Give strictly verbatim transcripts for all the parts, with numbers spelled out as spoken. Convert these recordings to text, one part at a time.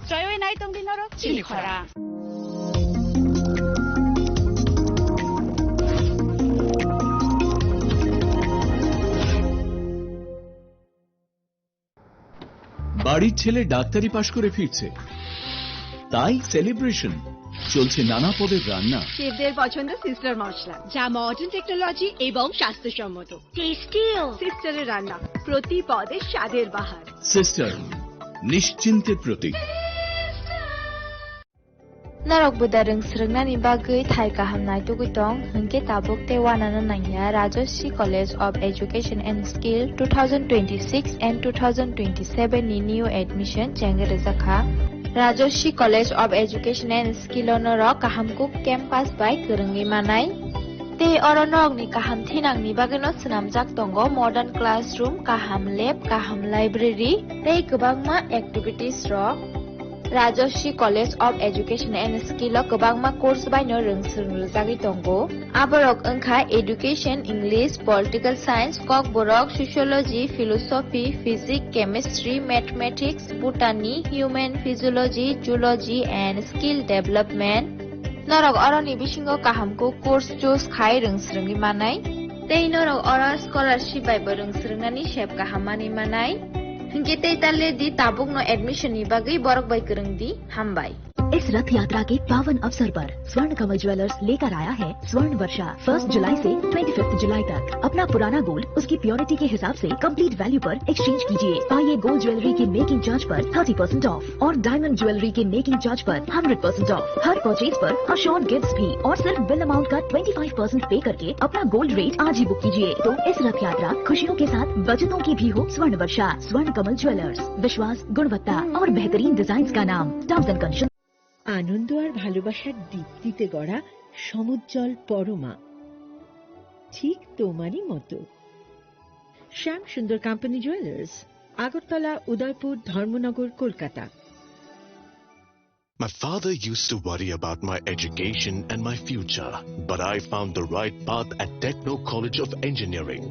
Choiwi nai tongdi norok chini khorang. বাড়ির ছেলে ডাক্তারি পাশ করে ফিরছে, তাই সেলিব্রেশন। চলছে নানা পদের রান্না। শেফদের পছন্দ সিস্টার মশলা, যা মডার্ন টেকনোলজি এবং স্বাস্থ্যসম্মত। টেস্টিও। সিস্টারের রান্না, প্রতি পদে স্বাদের বাহার। সিস্টার, নিশ্চিন্তের প্রতীক। Norok buda rwng swrwngnani bagwi thai kaham naitugwi tong, hwnkhe tabuk tei uanano nangya Rajashree College of Education and Skill two thousand twenty-six and two thousand twenty-seven ni new admission chengwi rwjakha. Rajashree College of Education and Skill o norok kaham kuk campus bai kwrwngwi manai. Tei oro norokni kaham thinangni bagwino swnamjak tongo modern classroom, kaham lab, kaham library tei kwbangma activities rok. Rajashree College of Education and Skill o kwbangma course baino rwng swrwng rwjagwi tongo. Aborok wngkha Education, English, Political Science, Kokborok, Sociology, Philosophy, Physics, Chemistry, Mathematics, Botany, Human Physiology, Zoology and Skill Development. Norok oroni bisingo kaham kuk course choose khai rwng swrwngwi manai. Tei norok oro scholarship bai bo rwng swrwngnani sep kaham manwi manai. Hinkhe tei ta le di tabukno admission ni bagwi borok bai kwrwng di. Hambai. इस रथ यात्रा के पावन अवसर पर स्वर्ण कमल ज्वेलर्स लेकर आया है स्वर्ण वर्षा। फर्स्ट जुलाई से ट्वेंटी फिफ्थ जुलाई तक अपना पुराना गोल्ड उसकी प्योरिटी के हिसाब से कंप्लीट वैल्यू पर एक्सचेंज कीजिए। पाइए गोल्ड ज्वेलरी की मेकिंग चार्ज पर थर्टी परसेंट ऑफ और डायमंड ज्वेलरी की मेकिंग चार्ज पर हंड्रेड परसेंट ऑफ। हर परचेज पर अश्योर्ड गिफ्ट्स भी और सिर्फ बिल अमाउंट का ट्वेंटी फ़ाइव परसेंट पे करके अपना गोल्ड रेट आज ही बुक कीजिए। तो इस रथ यात्रा खुशियों के साथ बचतों की भी हो। स्वर्ण वर्षा, स्वर्ण कमल ज्वेलर्स, विश्वास, गुणवत्ता और बेहतरीन डिजाइन का नाम। Terms and condition. আনন্দ আর ভালোবাসার দীপ্তিতে গড়া সমুজ্জ্বল পরমা, ঠিক তোমারই মতো। শ্যাম সুন্দর কোম্পানি জুয়েলার্স, আগরতলা, উদয়পুর, ধর্মনগর, Kolkata. My father used to worry about my education and my future, but I found the right path at Techno College of Engineering.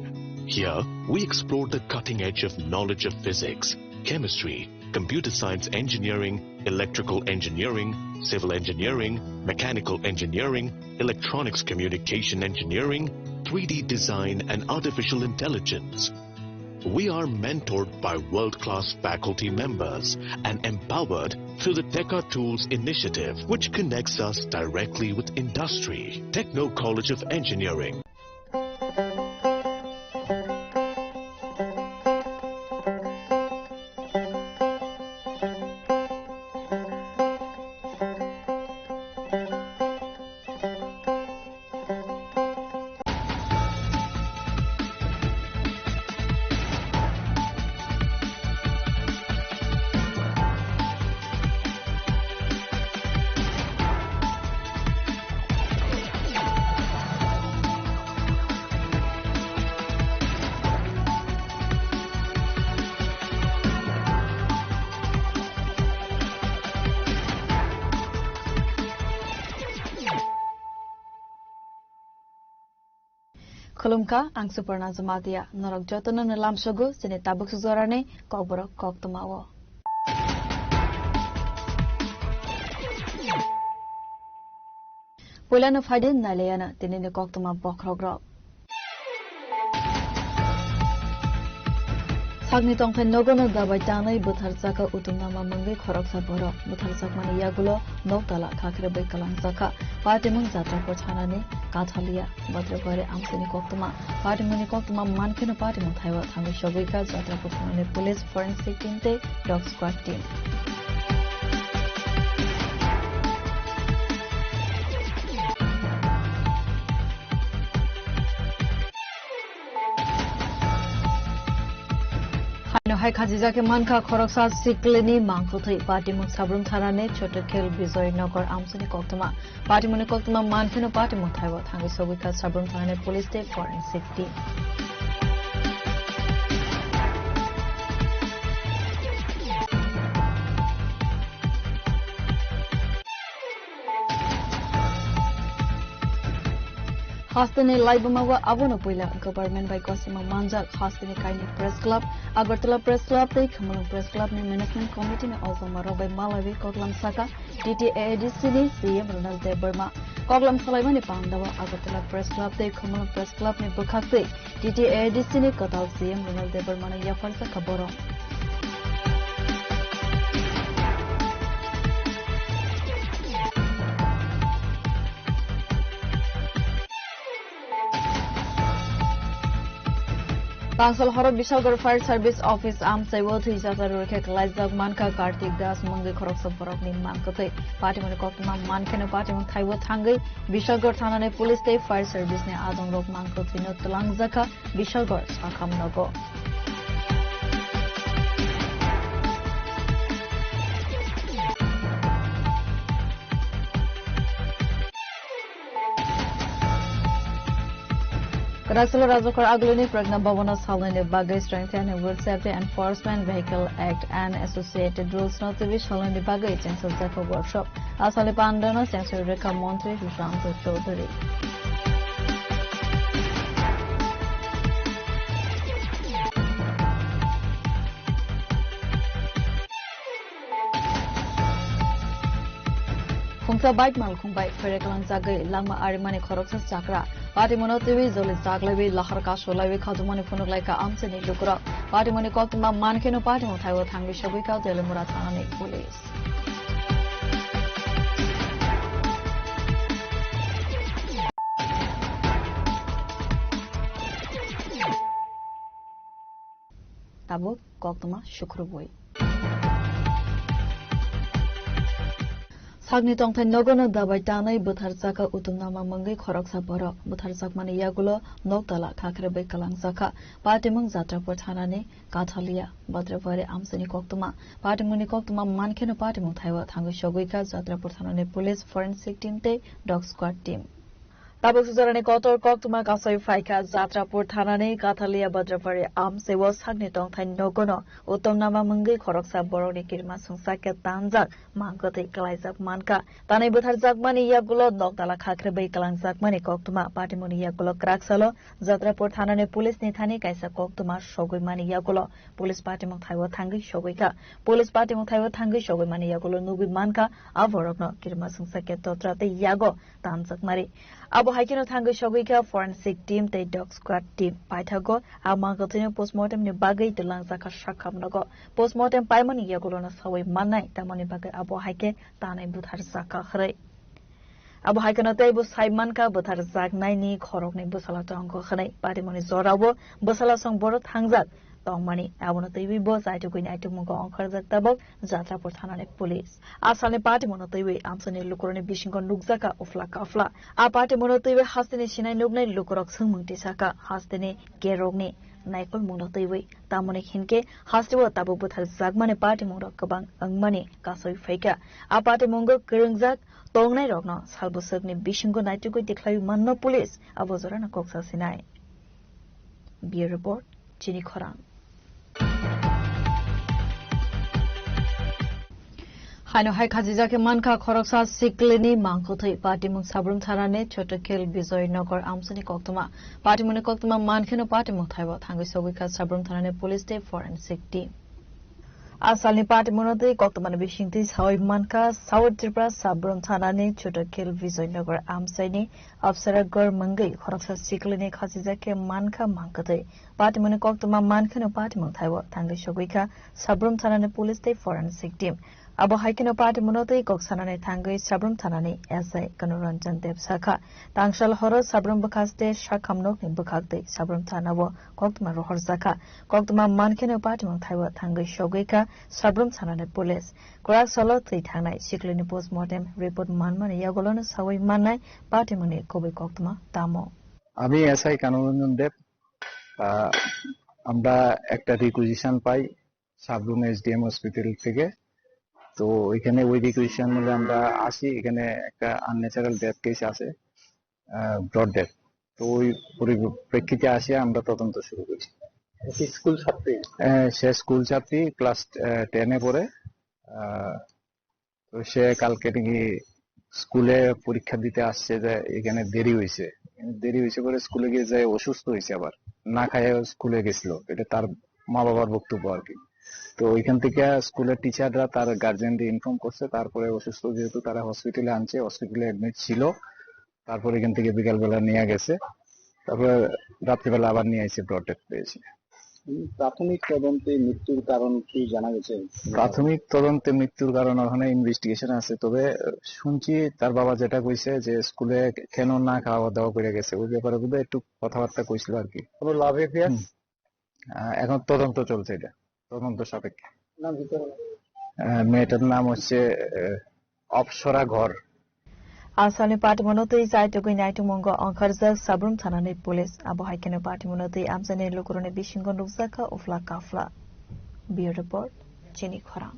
Here, we explore the cutting edge of knowledge of physics, chemistry, computer science engineering, electrical engineering, civil engineering, mechanical engineering, electronics communication engineering, three D design, and artificial intelligence. We are mentored by world-class faculty members and empowered through the Teka Tools initiative, which connects us directly with industry. Techno College of Engineering. Khulumkha, ang Suparna Jamatia. Norok jotono no lamsogo chini tabuk jorani kokborok koktwma o. Puilano phaidi nailayana tinini koktwma bokhorokrok. Sakni tongthai nogono dabai tanwi bwtharjakha utumnama mungwi khoroksa borok. Bwtharjakmani yagulo noktala khakhrebwi kwlangjakha. Patimung Jatrapur thanani Kathalia, Bhadragori amchaini koktwma. Patimungni koktwma mankheno patimung thaio thangwi sogwikha Jatrapur thanani police, forensic team tei dog squad team. Haino hai khajijak khe mankha khoroksa siklini mangkwthwi. Patimung Sabrum thanani Chotokhel Bijoy Nagar amchaini koktwma. Patimungni koktwma mankheno patimung thaio thangwi sogwikha Sabrum thanani police tei forensic team. Hasteni laibuma o abono puila government bai kosima manjak. Hasteni kaini press club, Agartala press club tei Khumulwng press club ni management committee ni ojongma rok bai malaiwi koklam saka T T A A D C ni C M Ronald Debbarma. Koklam khwlaimani panda o Agartala press club tei Khumulwng press club ni bwkhak tei T T A A D C ni kwtal C M Ronald Debbarma no yapharjak kha borok. Tangsal horo Bishalgarh Fire Service Office amchai o thwijak rwrwkhe kwlaijak mankha Kartik Das mungwi khoroksa borokni mangkwthwi. Patimoni koktwma mankheno patimung thaibo thangwi Bishalgarh thanani police tei fire service ni adongrok mangkwthwino twlangjakha Bishalgarh sakham nogo. Kwraksalo Rajakhor Agulini Pragna Bhavana salnani bagwi Strengthen Road Safety Enforcement Vehicle Act and Associated Rules no twiwi salnani bagwi chengsajakha workshop. Asali pandano chengsa rwkha Montri Sushant Chaudhary. Phungsa bike malkhung bai phereklangchagwi langma arimani khoroksa chakra. Patimungno twiwi joli chaklaiwi lahar kasolaiwi khajumani phunuklaikha amchaini lukurok. Patimungni koktwma mankheno patimung thaibo thangwi sogwikha Telemura thanani police. Tabuk koktwma sukrubwi. Sakni tongthai nogono dabai tanwi bwtharjakha utumnama mungwi khoroksa borok. Bwtharjakmani yagulo nokdala khakrebwi kwlangjakha. Patimung Jatrapur thanani Kathalia Badrapari amchaini koktwma. Patimungni koktwma mankheno patimung thaibo thangwi sogwikha Jatrapur thanani police, forensic team tei dog squad team. Tabuk sujarani kotor koktwma kasai phaikha Jatrapur thanani Kathalia Badrapari amchai o sakni tongthai nogono utumnama mungwi khoroksa borokni kirima sungsa khe tanjak mangkwthwi kwlaijak mankha. Tanwi bwtharjakmani yagulo nokdala khakrebwi kwlangjakmani koktwma. Patimungni yagulo kwraksalo Jatrapur thanani police ni thani kaisa koktwma sogwimani yagulo police patimung thaibo thangwi sogwikha. Police patimung thaibo thangwi sogwimani yagulo nugwi mankha a borokno kirima sungsa khe totra tei yago tanjakmari. Abo hai kheno thangwi sogwikha forensic team tei dog squad team. Paithago a mangkwthwino postmortem ni bagwi twlangjakha sakham nogo. Postmortem paimani yagulono sawi mannai, tamoni bagwi abo hai khe tanwi bwtharjakha hwnwi. Abo hai kheno teibo sai mankha bwtharjaknaini khoroknwi bwsala tongkho hwnwi. Patimungni jorao bwsala song borok thangjak tongmani. Abono twiwi bo chaitukwi naitukmungo ongkhorjak tabuk Jatrapur thanani police. A salni patimungno twiwi amchaini lukurokni bisingo nukjakha uphla kaphla. A patimungno twiwi hasteni sinai nuknai lukurok swngmung tisakha hasteni kerokni naikolmungno twiwi. Tamoni hinkhe hasteo tabuk bwtharjakmani patimungrok kwbang wngmani kasui phaikha. A patimungo kwrwngjak tongnairokno salbwswkni bisingo naitukwi tikhlaiwi manno police abo jorano kok sasinai. Bureau Report, Chini Khorang. Haino hai khajijak khe mankha khoroksa siklini mangkwthwi patimung Sabrum thanani Chotokhel Bijoy Nagar amchaini koktwma. Patimungni koktwma mankheno patimung thaibo thangwi sogwikha Sabrum thanani police tei forensic team. A salni patimungno twi koktwmani bisingtwi sawi mankha South Tripura Sabrum thanani Chotokhel Bijoy Nagar amchaini Apsara Gor mungwi khoroksa siklini khajijak khe mankha mangkwthwi. Patimungni koktwma mankheno patimung thaibo thangwi sogwikha Sabrum thanani police tei forensic team. Abo hai kheno patimungno twi kok sanani thangwi Sabrum thanani S I Kanu Ranjan Deb sakha, tangsal horo Sabrum bwkhaste sakham nokni bwkhak twi Sabrum thanao koktwma rohorjakha. Koktwma mankheno patimung thaibo thangwi sogwikha Sabrum thanani police. Kwrak salo twi thangnai siklini postmortem report manmani yagulono sawi mannai patimungni kubui koktwma tamo. আমি এসআই কানুরঞ্জন দেব। আহ, আমরা একটা রিকুইজিশন পাই Sabroom SDM hospital থেকে। তো এখানে ওই রিকুইজিশন মূলে আমরা আসি, এখানে একটা আনন্যাচারাল ডেথ কেস আছে, ব্লাড ডেথ। তো ওই পরিপ্রেক্ষিতে আসি আমরা তদন্ত শুরু করি। কি স্কুল ছাত্রী? আহ, সে স্কুল ছাত্রী, ক্লাস টেনে পড়ে। আহ, তো সে কালকে নাকি স্কুলে পরীক্ষা দিতে আসছে, যে এখানে দেরি হয়েছে। দেরি হয়েছে পরে স্কুলে গিয়ে যায় অসুস্থ হয়েছে, আবার না খায় স্কুলে গেছিল, এটা তার মা বাবার বক্তব্য আর কি। তো ওইখান থেকে স্কুলের টিচাররা তার গার্জিয়ানদের ইনফর্ম করছে, তারপরে অসুস্থ যেহেতু তারা হসপিটালে আনছে, হসপিটালে অ্যাডমিট ছিল, তারপর এখান থেকে বিকালবেলা নিয়ে গেছে, তারপরে রাত্রিবেলা আবার নিয়ে এসে ব্রড ডেথ পেয়েছে। উম, প্রাথমিক তদন্তে মৃত্যুর কারণ কি জানা গেছে? প্রাথমিক তদন্তে মৃত্যুর কারণ ওখানে ইনভেস্টিগেশন আছে, তবে শুনছি তার বাবা যেটা কইছে যে স্কুলে কেন না খাওয়া দাওয়া করে গেছে, ওই ব্যাপারে বোধহয় একটু কথাবার্তা কইছিল আর কি। কোনো লাভ অ্যাফেয়ার? হুম। আহ, এখন তদন্ত চলছে, এটা তদন্ত সাপেক্ষে। নাম কি তার? আহ, মেয়েটার নাম হচ্ছে, আহ, অপ্সরা ঘর। Asalni patimono twi chai tugwi naitung mungo ongkharjak Sabrum thanani police. Abo hai kheno patimono twi amchaini lukurokni bisingo nukjakha ufla kafla. Bureau report, chini khorang.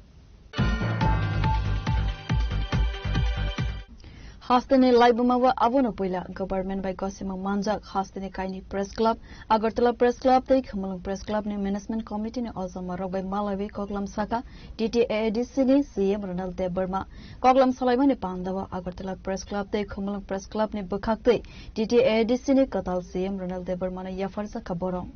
Hasteni laibuma o abono puila government bai gosimung manjak hasteni kaini press club, Agartala Press Club tei Khumulwng Press Club ni Management Committee ni ojama rok bai malaiwi koklam saka T T A A D C ni C M Ronald Debbarma. Koklam salaimani pandao Agartala Press Club tei Khumulwng Press Club ni bwkhak tei T T A A D C ni kwtal C M Ronald Debbarma no yapharjak kha borok.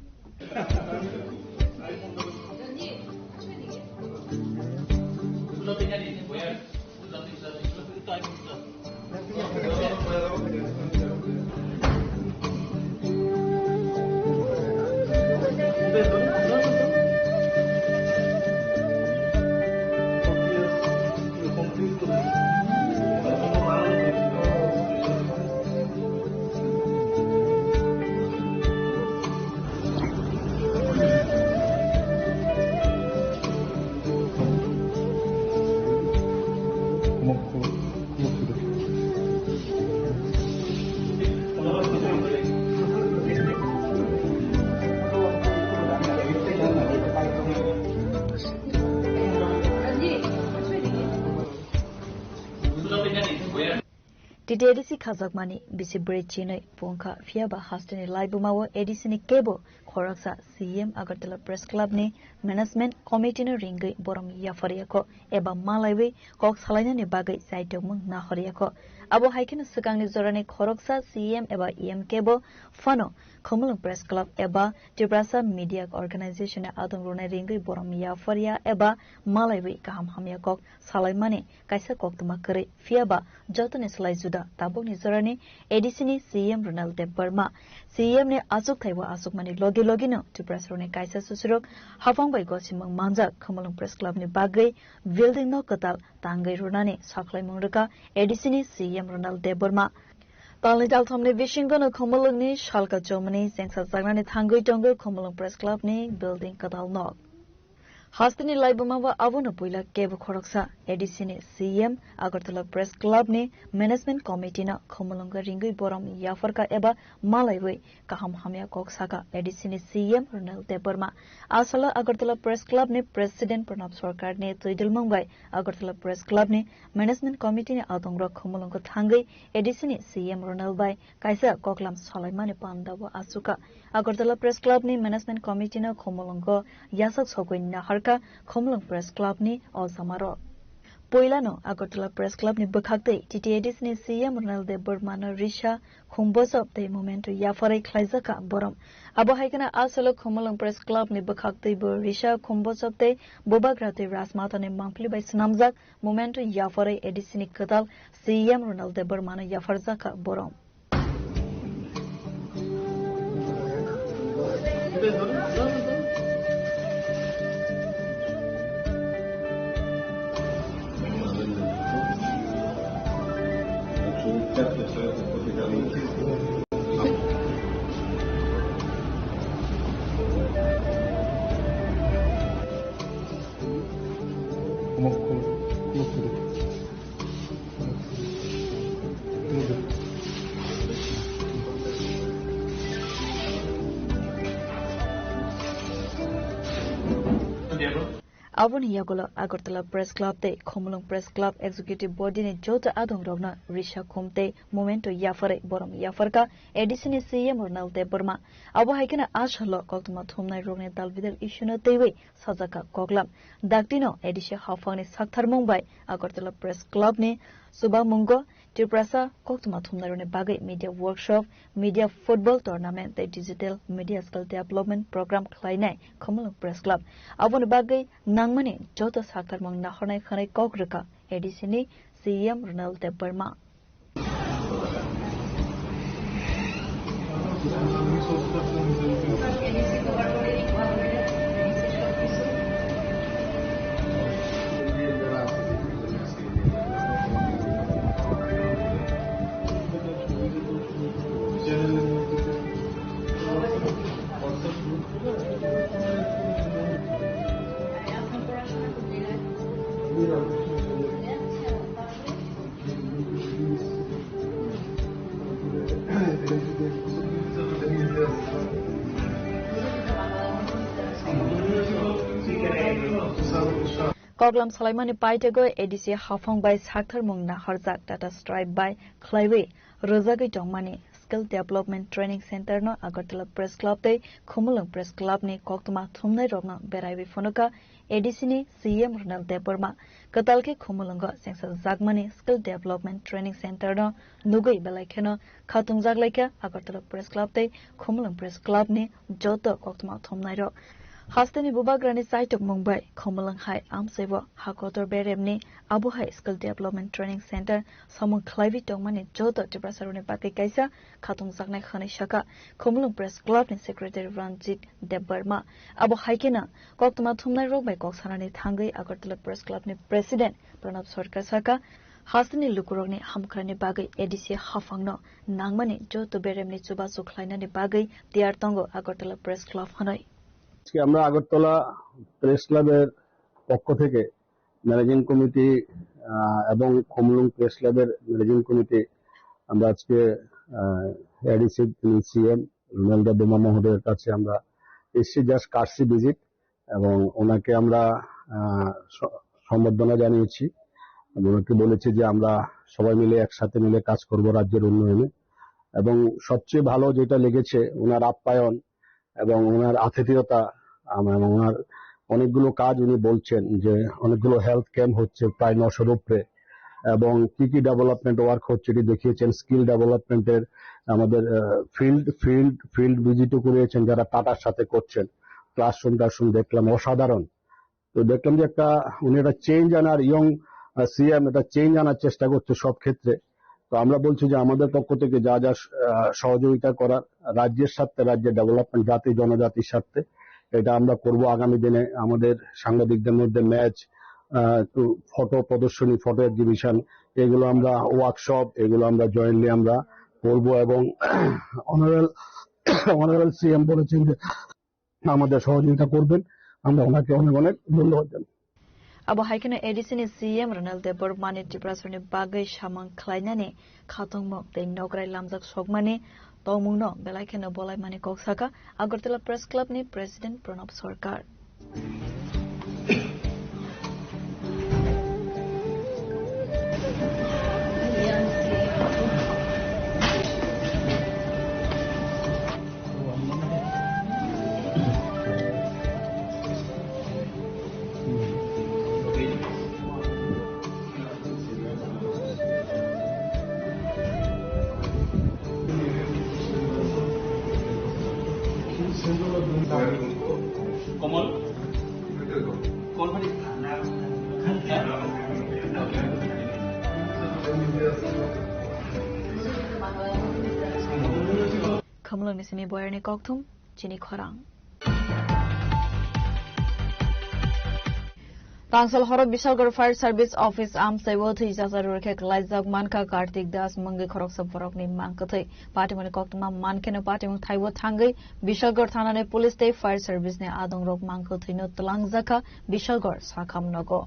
T T A D C khajakmani bisi bwrwi chinwi pungkha, phiyaba hasteni laibuma o A D C ni kebo khoroksa C M Agartala Press Club ni Management Committee no ringwi borom yapharya kho eba malaiwi kok salainani bagwi chaitokmung nahorya kho. Abo hai kheno swkangni jorani khoroksa C M eba E M kebo phano Khumulwng Press Club eba Tiprasa Media Organization ni adong rwnai ringwi borom yapharya eba malaiwi kaham hamya kok salaimani kaisa koktwma kwrwi, phiyaba jotoni slai juda tabukni jorani A D C ni C M Ronald Debbarma. C M ni achukthai o achukmani logi logino Tiprasarokni kaisa susurok haphang bai gosimung manjak Khumulwng Press Club ni bagwi building no kwtal tangwi rwnani sakhlaimung rwkha A D C ni C M Ronald Debbarma. Talni talthamni bisingono Khumulwngni salka chomani chengsajaknani thangwi tongo Khumulwng Press Club ni building kwtal nok. Hasteni laibuma o abono puila kebo khoroksa A D C ni C M Agartala Press Club ni Management Committee no Khumulwngo ringwi borom yapharkha eba malaiwi kaham hamya kok saka A D C ni C M Ronald Debbarma. Asalo Agartala Press Club ni President Pranab Sarkar ni twidulmung bai Agartala Press Club ni Management Committee ni adongrok Khumulwngo thangwi A D C ni C M Ronald bai kaisa koklam salaimani pandao achukha. Agartala Press Club ni Management Committee no Khumulwngo yachak sogwi naharkha Khumulwng Press Club ni ojamarok. Puilano Agartala Press Club ni bwkhak twi T T A D C ni C M Ronald Debbarma no risa khum bojop tei memento yapharwi khlaijakha borom. Abo hai kheno asalo Khumulwng Press Club ni bwkhak twi bo risa khum bojop tei bubagra tei rajmata ni mangpili bai swnamjak memento yapharwi A D C ni kwtal C M Ronald Debbarma no yapharjakha borom. Aboni yagulo Agartala Press Club tei Khumulwng Press Club Executive Body ni joto adongrokno risa khum tei memento yapharwi borom yapharkha A D C ni C M Ronald Debbarma. Abo hai kheno asalo koktwma thumnai rokni dalbidal issue no twiwi sajakha koklam. Daktino A D C haphangni saktharmung bai Agartala Press Club ni chubamungo Tiprasa koktwma thumnairokni bagwi media workshop, media football tournament tei digital media skill development program khlainai Khumulwng Press Club. Aboni bagwi nangmani joto sakharmung nahornai hwnwi kok rwkha A D C ni C E M Ronald Debbarma. Koklam salaimani paitego A D C haphang bai saktharmung nahorjak Tata Stripe bai khlaiwi rwjagwi tongmani Skill Development Training Center no Agartala Press Club tei Khumulwng Press Club ni koktwma thumnai rokno beraiwi phunukha A D C ni C E M Ronald Debbarma. Kwtal khe Khumulwngo chengsajakmani Skill Development Training Center no nugwi belai kheno khatungjak laikha Agartala Press Club tei Khumulwng Press Club ni joto koktwma thumnai rok. Hasteni bubagrani chaitokmung bai Khumulwng hai amchaibo ha kotor beremni abo hai Skill Development Training Center samung khlaiwi tongmani joto Tiprasarokni bagwi kaisa khatungjaknai hwnwi sakha Khumulwng Press Club ni Secretary Ranjit Debbarma. Abo hai kheno koktwma thumnai rok bai kok sanani thangwi Agartala Press Club ni President Pranab Sarkar sakha, hasteni lukurokni hamkhrani bagwi A D C haphangno nangmani joto beremni chubachu khlainani bagwi tiyar tongo Agartala Press Club hwnwi. আজকে আমরা আগরতলা প্রেস ক্লাবের পক্ষ থেকে managing committee, আহ, এবং খুমলুং প্রেস ক্লাবের managing committee আমরা আজকে, আহ, ADC, CM Ronaldo বোমা মহোদয়ের কাছে আমরা এসেছি, জাস্ট কার্সি ভিজিট, এবং ওনাকে আমরা, আহ, স-, সম্বর্ধনা জানিয়েছি। আমি ওনাকে বলেছি যে আমরা সবাই মিলে একসাথে মিলে কাজ করব রাজ্যের উন্নয়নে। এবং সবচেয়ে ভালো যেটা লেগেছে ওনার আপ্যায়ন এবং ওনার আতিথেয়তা, আম-, এবং ওনার অনেকগুলো কাজ উনি বলছেন যে অনেকগুলো হেলথ ক্যাম্প হচ্ছে প্রায় নশোর উপরে, এবং কি কি ডেভেলপমেন্ট ওয়ার্ক হচ্ছে এটি দেখিয়েছেন। স্কিল ডেভেলপমেন্টের আমাদের, আহ, ফিল্ড, ফিল্ড, ফিল্ড ভিজিটও করিয়েছেন যারা টাটার সাথে করছেন। ক্লাসরুম টাসরুম দেখলাম, অসাধারণ। তো দেখলাম যে একটা, উনি একটা চেঞ্জ আনার, ইয়ং, আহ, সিএম একটা চেঞ্জ আনার চেষ্টা করছে সব ক্ষেত্রে। তো আমরা বলছি যে আমাদের পক্ষ থেকে যা যা, আহ, সহযোগিতা করার রাজ্যের স্বার্থে, রাজ্যের ডেভেলপমেন্ট, জাতি জনজাতির স্বার্থে, এটা আমরা করব আগামী দিনে। আমাদের সাংবাদিকদের মধ্যে ম্যাচ, আহ, একটু ফটো প্রদর্শনী, ফটো এক্সিবিশন, এগুলো আমরা, ওয়ার্কশপ, এগুলো আমরা জয়েন্টলি আমরা করব। এবং অনারেবল, অনারেবল সিএম বলেছেন যে আমাদের সহযোগিতা করবেন। আমরা ওনাকে অনেক অনেক ধন্যবাদ জানাই। Abo hai kheno A D C ni C E M Ronald Debbarma ni Tiprasarokni bagwi samung khlainani khatungmung tei nokrai lamjak sokmani tongmungno belai kheno bolaimani kok sakha Agartala Press Club ni President Pranab Sarkar. কমল? কোন ভাই? Khumulwngni simi boyarni kokthum, chini khorang. Tangsal horo Bishalgarh Fire Service Office amchaibo thwi chachar rwkhe kwlaijak mankha Kartik Das mungwi khoroksa borokni mang kwthwi. Patimungni koktwma mankheno patimung thaibo thangwi Bishalgarh thanani police tei fire service ni adongrok mang kwthwino twlangjakha Bishalgarh sakham nogo.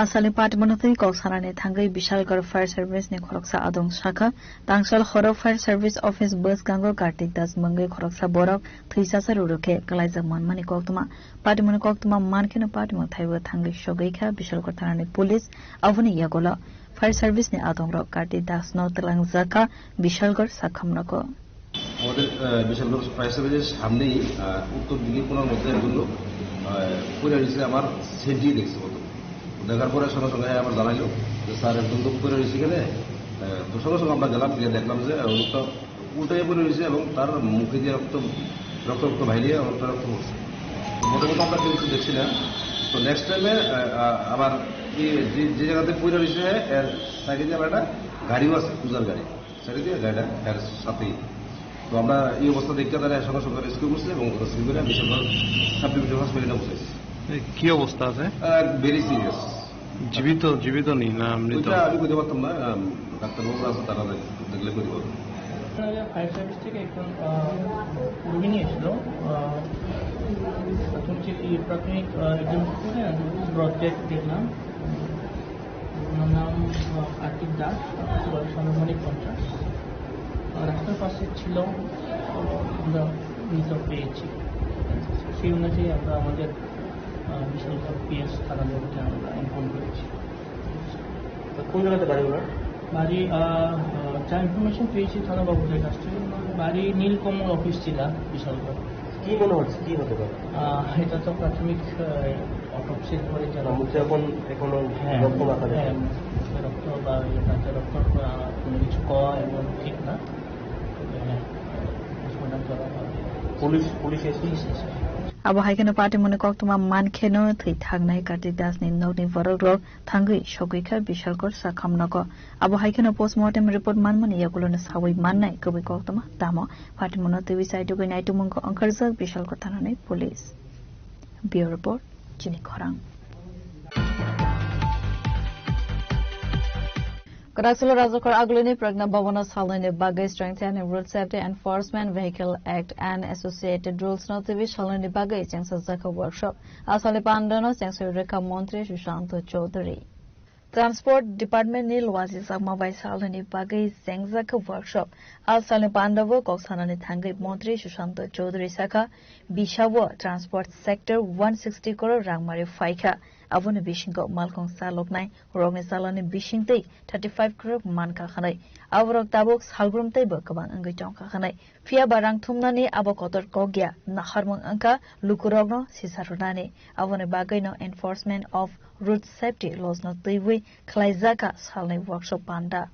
Asalni patimungno twi kok sanani thangwi Bishalgarh Fire Service ni khoroksa adong sakha, Tangsal horo Fire Service Office bwskango Kartik Das mungwi khoroksa borok thwi chachar rwkhe kwlaijak manmani koktwma. Patimungni koktwma mankheno patimung thaibo thangwi sogwi kha Bishalgarh thanani police. Aboni yagulo Fire Service ni adongrok Kartik Das no twlangjak kha Bishalgarh sakham nogo. আমাদের, আহ, বিশালগড় ফায়ার সার্ভিসের সামনেই, আহ, উত্তর দিকে কোনার মধ্যে একজন লোক, আহ, পড়ে রয়েছে, আমার সেন্টি দেখছে প্রথম। দেখার পরে সঙ্গে সঙ্গে আমার জানাইলো যে, "স্যার, একজন লোক পড়ে রয়েছে এখানে, আহ, তো সঙ্গে সঙ্গে আমরা গেলাম, গিয়ে দেখলাম যে, আহ, ও তো উল্টে পড়ে রয়েছে এবং তার মুখে দিয়ে রক্ত, রক্ত, রক্ত বাইরে, অনেকটা রক্ত পড়ছে। তো মোটামুটি আমরা কিছু দেখছি না। তো নেক্সট টাইমে, আহ, আহ, আবার কি যে, যে জায়গাতে পড়ে রয়েছে, এর সাইডে দিয়ে আবার একটা গাড়িও আছে, পূজার গাড়ি। সাইডে দিয়ে গাড়িটা এর সাথেই। তো আমরা এই অবস্থা দেখতে তারা সঙ্গে সঙ্গে রেস্কিউ করছে এবং রেস্কিউ করে আমি সব সাব ডিভিশন হসপিটালে পৌঁছেছি। এ, কি অবস্থা আছে? আহ, ভেরি সিরিয়াস। জীবিত, জীবিত নেই না মৃত? ওইটা আমি বলতে পারতাম না, আম, ডাক্তারবাবুরা আছে, তারা দেখ-, দেখলে বলতে পারবো। ফায়ার সার্ভিস থেকে একজন, আহ, রোগী নিয়ে এসেছিল। আহ, প্রাথমিক চিকি-, প্রাথমিক, আহ, একজন ব্রড ডেথ দেখলাম। ওনার নাম, আহ, কার্তিক দাস, বয়স আনুমানিক পঞ্চাশ। আহ, রাস্তার পাশে ছিল, আহ, আমরা মৃত পেয়েছি। সেই অনুযায়ী আমরা আমাদের, আহ, বিশালগড় পিএস থানার মধ্যে আমরা ইনফর্ম করেছি। তো কোন জায়গাতে বাড়ি ওনার? বাড়ি, আহ, আহ, যা ইনফরমেশন পেয়েছি থানা বাবুদের কাছ থেকে, ওনার বাড়ি নীলকমল অফিস জেলা, বিশালগড়। কি মনে হচ্ছে, কি হতে পারে? আহ, এটা তো প্রাথমিক, আহ, অটোপসির পরে জানা না, মুখে যাবে। এখন, এখনো হ্যাঁ, রক্ত দেখা যাচ্ছে। হ্যাঁ, মুখে রক্ত বা ইয়ে, দাঁতে রক্ত, আহ, কোনো কিছু কওয়া এমন ঠিক না। তবে হ্যাঁ, পোস্টমর্টম করা হবে। পুলিশ, পুলিশ এসে? পুলিশ এসে। Abo hai kheno patimungni koktwma man kheno thwi thangnai Kartik Das ni nokni borok rok thangwi sogwi kha Bishalkor sakham nogo. Abo hai kheno postmortem report manmani yagulono sawi mannai kwbwi koktwma tamo patimungno twiwi chaitugwi naitukmungo wngkharjak Bishalkor thanani police. Bureau Report, Chini Khorang. Kwrak salo Rajakhor agulini Pragna Bhavano salnwini bagwi Strengthening Road Safety Enforcement Vehicle Act and Associated Rules no twiwi salnwini bagwi chengsajakha workshop. A salni pandano chengsoi rwkha Montri Sushanto Chowdhury. Transport Department ni luajijakma bai salnwini bagwi chengjakha workshop. A salni pandao kok sanani thangwi Montri Sushanto Chowdhury sakha, bisao transport sector one sixty crore rangmari phaikha. Aboni bisingo malkhung chaloknai rokni chalani bisingtwi thirty five crore mankha hwnwi. Aborok tabuk salbrum teibo kwbang wngwi tongkha hwnwi. Phiya ba rang thumnani abo kotor kok ya, naharmung wngkha lukurokno sisa rwnani. Aboni bagwino Enforcement of Road Safety Laws no twiwi khlaijakha salni workshop panda.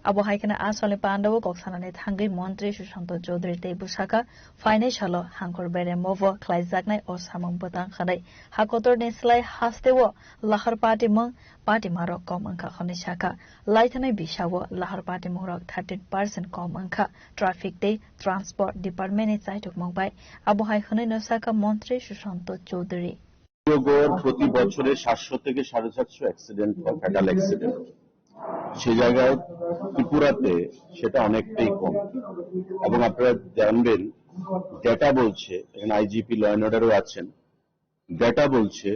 Abo hai kheno a salni pandao kok sanani thangwi Montri Sushanto Chowdhury tei bwsakha phainai salo Hangkhor Beremo bo khlaijaknai o samung bwtang hwnwi. Ha kotorni slai hasteo lahar patimung patimarok kom wngkha hwnwi sakha. Laithanai bisao lahar patimungrok thirteen percent kom wngkha. Traffic tei Transport Department ni chaitukmung bai abo hai hwnwino sakha Montri Sushanto Chowdhury. গড় প্রতি বছরে সাতশো থেকে সাড়ে সাতশো অ্যাক্সিডেন্ট হয়, fatal accident. সে জায়গায় ত্রিপুরাতে সেটা অনেকটাই কম। এবং আপনারা জানবেন, ডেটা বলছে, এখানে আইজিপি ল অ্যান্ড অর্ডারও আছেন, ডেটা বলছে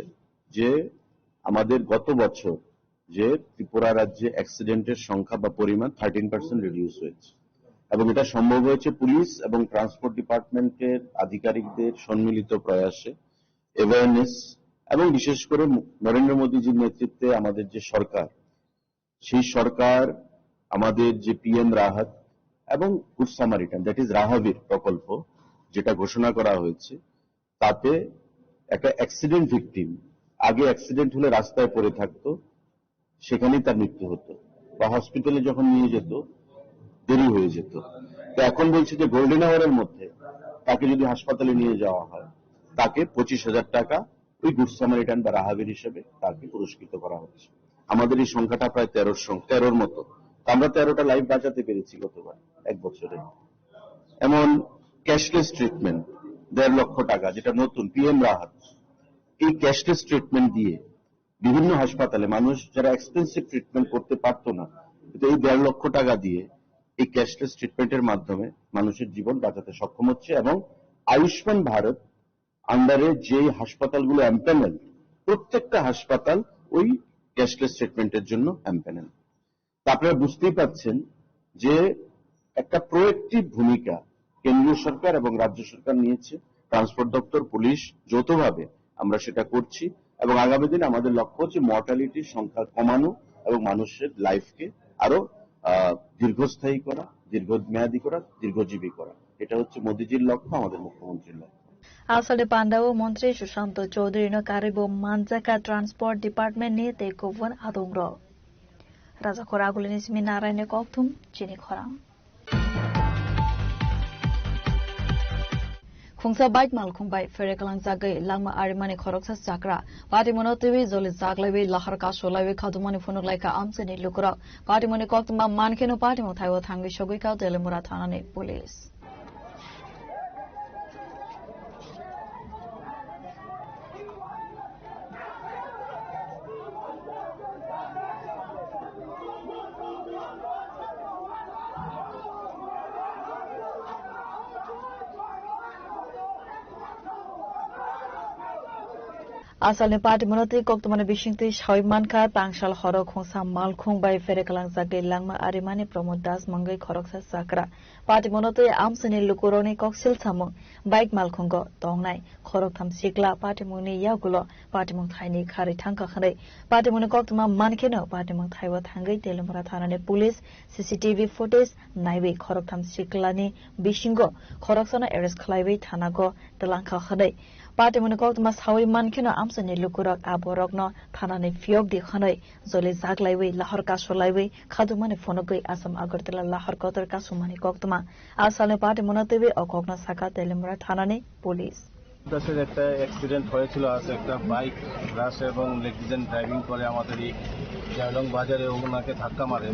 যে আমাদের গত বছর যে ত্রিপুরা রাজ্যে অ্যাক্সিডেন্টের সংখ্যা বা পরিমাণ থার্টিন পার্সেন্ট রিডিউস হয়েছে, এবং এটা সম্ভব হয়েছে পুলিশ এবং ট্রান্সপোর্ট ডিপার্টমেন্টের আধিকারিকদের সম্মিলিত প্রয়াসে, অ্যাওয়ারনেস, এবং বিশেষ করে মো-, নরেন্দ্র মোদীজির নেতৃত্বে আমাদের যে সরকার, সেই সরকার আমাদের যে পিএম রাহাত এবং গুড সামারিটান, দ্যাট ইজ রাহাবির প্রকল্প, যেটা ঘোষণা করা হয়েছে, তাতে একটা অ্যাক্সিডেন্ট ভিকটিম, আগে অ্যাক্সিডেন্ট হলে রাস্তায় পড়ে থাকতো, সেখানেই তার মৃত্যু হতো, বা হসপিটালে যখন নিয়ে যেত, দেরি হয়ে যেত। তো এখন বলছে যে গোল্ডেন আওয়ারের মধ্যে তাকে যদি হাসপাতালে নিয়ে যাওয়া হয়, তাকে পঁচিশ হাজার টাকা ওই গুড সামারিটান বা রাহাবির হিসেবে তাকে পুরস্কৃত করা হচ্ছে। আমাদের এই সংখ্যাটা প্রায় তেরোর সং-, তেরোর মতো। তো আমরা তেরোটা লাইফ বাঁচাতে পেরেছি গতবার এক বছরে। এমন ক্যাশলেস ট্রিটমেন্ট, দেড় লক্ষ টাকা, যেটা নতুন পিএম রাহাত, এই ক্যাশলেস ট্রিটমেন্ট দিয়ে বিভিন্ন হাসপাতালে মানুষ যারা এক্সপেন্সিভ ট্রিটমেন্ট করতে পারতো না, কিন্তু এই দেড় লক্ষ টাকা দিয়ে এই ক্যাশলেস ট্রিটমেন্টের মাধ্যমে মানুষের জীবন বাঁচাতে সক্ষম হচ্ছে। এবং আয়ুষ্মান ভারত আন্ডারে যেই হাসপাতালগুলো এমপ্যানেল, প্রত্যেকটা হাসপাতাল ওই ক্যাশলেস ট্রিটমেন্টের জন্য এমপ্যানেল। তা আপনারা বুঝতেই পারছেন যে একটা প্রোঅ্যাক্টিভ ভূমিকা কেন্দ্রীয় সরকার এবং রাজ্য সরকার নিয়েছে। ট্রান্সপোর্ট দপ্তর, পুলিশ যৌথভাবে আমরা সেটা করছি এবং আগামী দিনে আমাদের লক্ষ্য হচ্ছে মর্টালিটির সংখ্যা কমানো এবং মানুষের লাইফকে আরো, আহ, দীর্ঘস্থায়ী করা, দীর্ঘমেয়াদী করা, দীর্ঘজীবী করা। এটা হচ্ছে মোদিজির লক্ষ্য, আমাদের মুখ্যমন্ত্রীর লক্ষ্য। Asole pandao Montri Sushanto Chowdhury no karwi bo manjakha Transport Department ni tei kubun adongrok. Rajakhor Agulini simi Naraini kokthum chini khorang. Khungsa bike malkhung bai phere kalangjagwi langma arimani khoroksa chakra. Patimungno twiwi joli jaglaiwi lahar kasulaiwi khadumani phunuk laikha amchaini lukurok. Patimungni koktwma mankheno patimung thaibo thangwi sogwikha Telimura thanani police. Asalni patimungno twi koktwmani bisingtwi sawi mankha, tangsal horo khungsa malkhung bai phere kalangjagwi langma arimani Pramod Das mungwi khoroksa chakra. Patimungno twi amchaini lukurokni koksil samung, bike malkhungo tongnai khoroktham sikla patimungni yagulo patimung thaini kharwi thangkha hwnwi patimungni koktwma mankheno patimung thaibo thangwi Telimura thanani police C C T V footage naiwi khoroktham siklani bisingo khoroksano arrest khlaiwi thanago twlangkha hwnwi patimungni koktwma sawi mankheno amchaini lukurok aborokno thanani phiyokdi hwnwi joli jaglaiwi lahar kasulaiwi khadumani phunugwi Assam Agartala lahar kotor kasumani koktwma. Asalni patimungno twiwi o kokno sakha Telimura thanani police. দাসের একটা অ্যাক্সিডেন্ট হয়েছিল, আজ একটা বাইক রাশ এবং negligent driving করে আমাদের এই জালং বাজারে ওনাকে ধাক্কা মারে।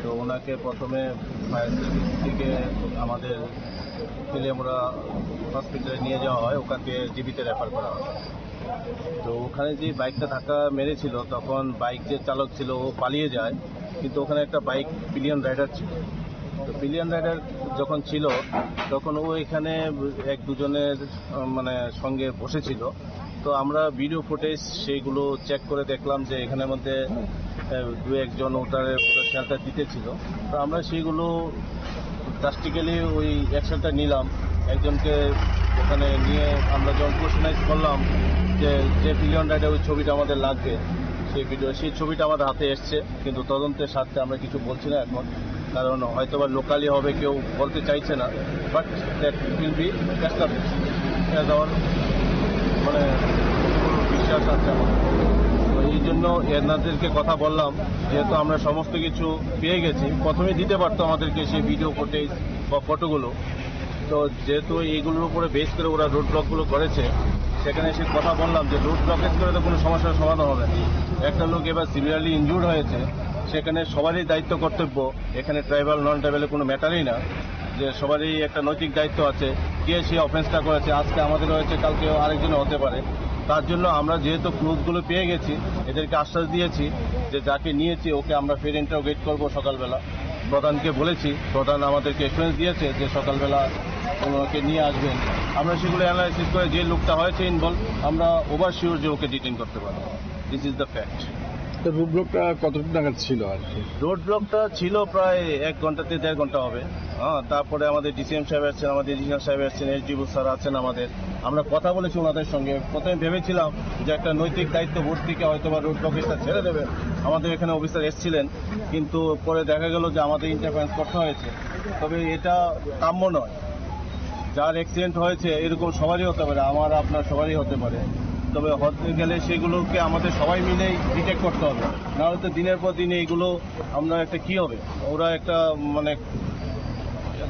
তো ওনাকে প্রথমে ফায়ার সার্ভিস থেকে আমাদের তেলিয়ামুড়া হসপিটালে নিয়ে যাওয়া হয়, ওখান থেকে জিবিতে রেফার করা হয়। তো ওখানে যে বাইকটা ধাক্কা মেরেছিল, তখন বাইক যে চালক ছিল, ও পালিয়ে যায়, কিন্তু ওখানে একটা বাইক পিলিয়ন রাইডার ছিল। তো পিলিয়ন রাইডার যখন ছিল, তখন ও এখানে এক দুজনের, আহ, মানে, সঙ্গে বসেছিল। তো আমরা ভিডিও ফুটেজ সেইগুলো চেক করে দেখলাম যে এখানের মধ্যে, আহ, দু একজন ওটার পুরো শেল্টার দিতে ছিল। তো আমরা সেইগুলো ড্রাস্টিক্যালি ওই অ্যাকশনটা নিলাম। একজনকে ওখানে নিয়ে আমরা যখন কোশ্চেনাইজ করলাম যে, যে পিলিয়ন রাইডার ওই ছবিটা আমাদের লাগবে, সেই ভিডিও, সেই ছবিটা আমাদের হাতে এসছে, কিন্তু তদন্তের স্বার্থে আমরা কিছু বলছি না এখন, কারণ হয়তো বা লোকালি হবে, কেউ বলতে চাইছে না। But that will be established as our, মানে, বিশ্বাস আছে আমার। তো এই জন্য এনাদেরকে কথা বললাম, যেহেতু আমরা সমস্ত কিছু পেয়ে গেছি, প্রথমে দিতে পারতো আমাদেরকে সেই ভিডিও ফুটেজ বা ফটোগুলো। তো যেহেতু এইগুলোর উপরে বেস করে ওরা রোড ব্লকগুলো করেছে, সেখানে এসে কথা বললাম যে রোড ব্লকেজ করে তো কোনো সমস্যার সমাধান হবে না। একটা লোক এবার সিভিয়ারলি ইনজুর্ড হয়েছে, সেখানে সবারই দায়িত্ব কর্তব্য, এখানে ট্রাইবাল নন ট্রাইবালের কোনো ম্যাটারই না, যে সবারই একটা নৈতিক দায়িত্ব আছে। কে সেই অফেন্সটা করেছে, আজকে আমাদের হয়েছে, কালকে আরেকজনের হতে পারে। তার জন্য আমরা যেহেতু ক্লুজগুলো পেয়ে গেছি, এদেরকে আশ্বাস দিয়েছি যে যাকে নিয়েছি ওকে আমরা ফের ইন্টারোগেট করবো সকালবেলা। প্রধানকে বলেছি, প্রধান আমাদেরকে অ্যাসুরেন্স দিয়েছে যে সকালবেলা ওনাকে নিয়ে আসবেন। আমরা সেগুলো অ্যানালাইসিস করে যে লোকটা হয়েছে ইনভলভ, আমরা ওভার শিওর যে ওকে ডিটেইন করতে পারবো। This is the fact. তো রোড ব্লকটা কতটুকু নাগাদ ছিল আর কি? রোড ব্লকটা ছিল প্রায় এক ঘন্টা থেকে দেড় ঘন্টা হবে। হ্যাঁ, তারপরে আমাদের ডিসিএম সাহেব আসছেন, আমাদের এডিশনাল সাহেব আসছেন, এসডিপিও স্যার আছেন আমাদের। আমরা কথা বলেছি ওনাদের সঙ্গে। প্রথমে ভেবেছিলাম যে একটা নৈতিক দায়িত্ব বোধ থেকে হয়তো বা রোড ব্লকেজটা ছেড়ে দেবে। আমাদের এখানে অফিসার এসছিলেন, কিন্তু পরে দেখা গেল যে আমাদের ইন্টারফারেন্স করতে হয়েছে। তবে এটা কাম্য নয়। যার অ্যাক্সিডেন্ট হয়েছে এরকম সবারই হতে পারে, আমার আপনার সবারই হতে পারে। তবে হতে গেলে সেগুলোকে আমাদের সবাই মিলেই ডিটেক্ট করতে হবে, নাহলে তো দিনের পর দিন এইগুলো আমরা একটা কি হবে, ওরা একটা মানে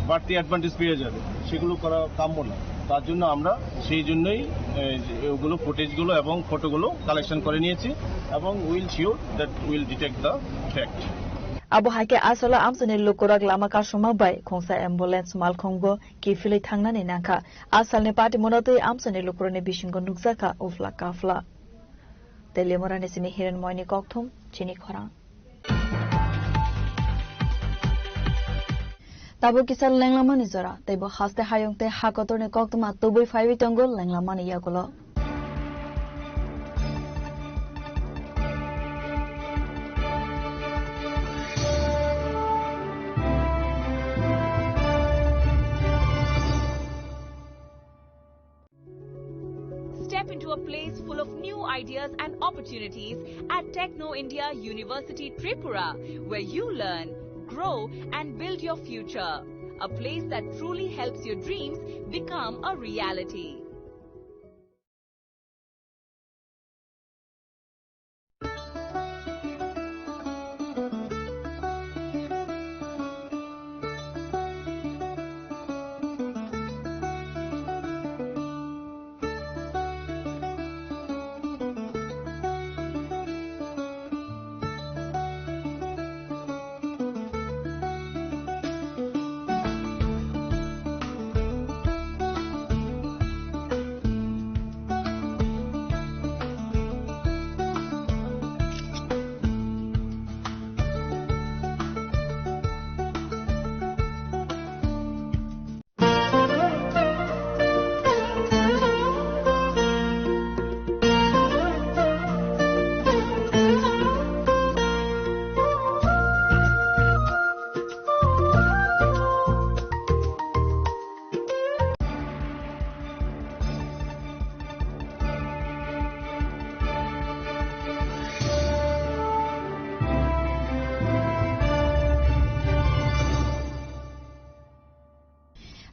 বাড়তি অ্যাডভান্টেজ পেয়ে যাবে, সেগুলো করা কাম্য না। তার জন্য আমরা সেই জন্যই এই যে ওগুলো ফুটেজগুলো এবং ফটোগুলো কালেকশন করে নিয়েছি এবং will sure that will detect the fact. Abo hai khe asalo amchaini lukurok lama kasuma bai khungsa ambulance malkhungbo kiphilwi thangnani nangkha. Asalni patimungno twi amchaini lukurokni bisingo nukjakha ufla kafla. Telimurani simi Hiren Moini kokthum chini khorang. Tabuk kisa lenglamani jora, teibo haste hayung tei hakotorni koktwma tubui phaiwi tongo lenglamani yagulo. Step into a place full of new ideas and opportunities at Techno India University Tripura, where you learn, grow, and build your future. A place that truly helps your dreams become a reality.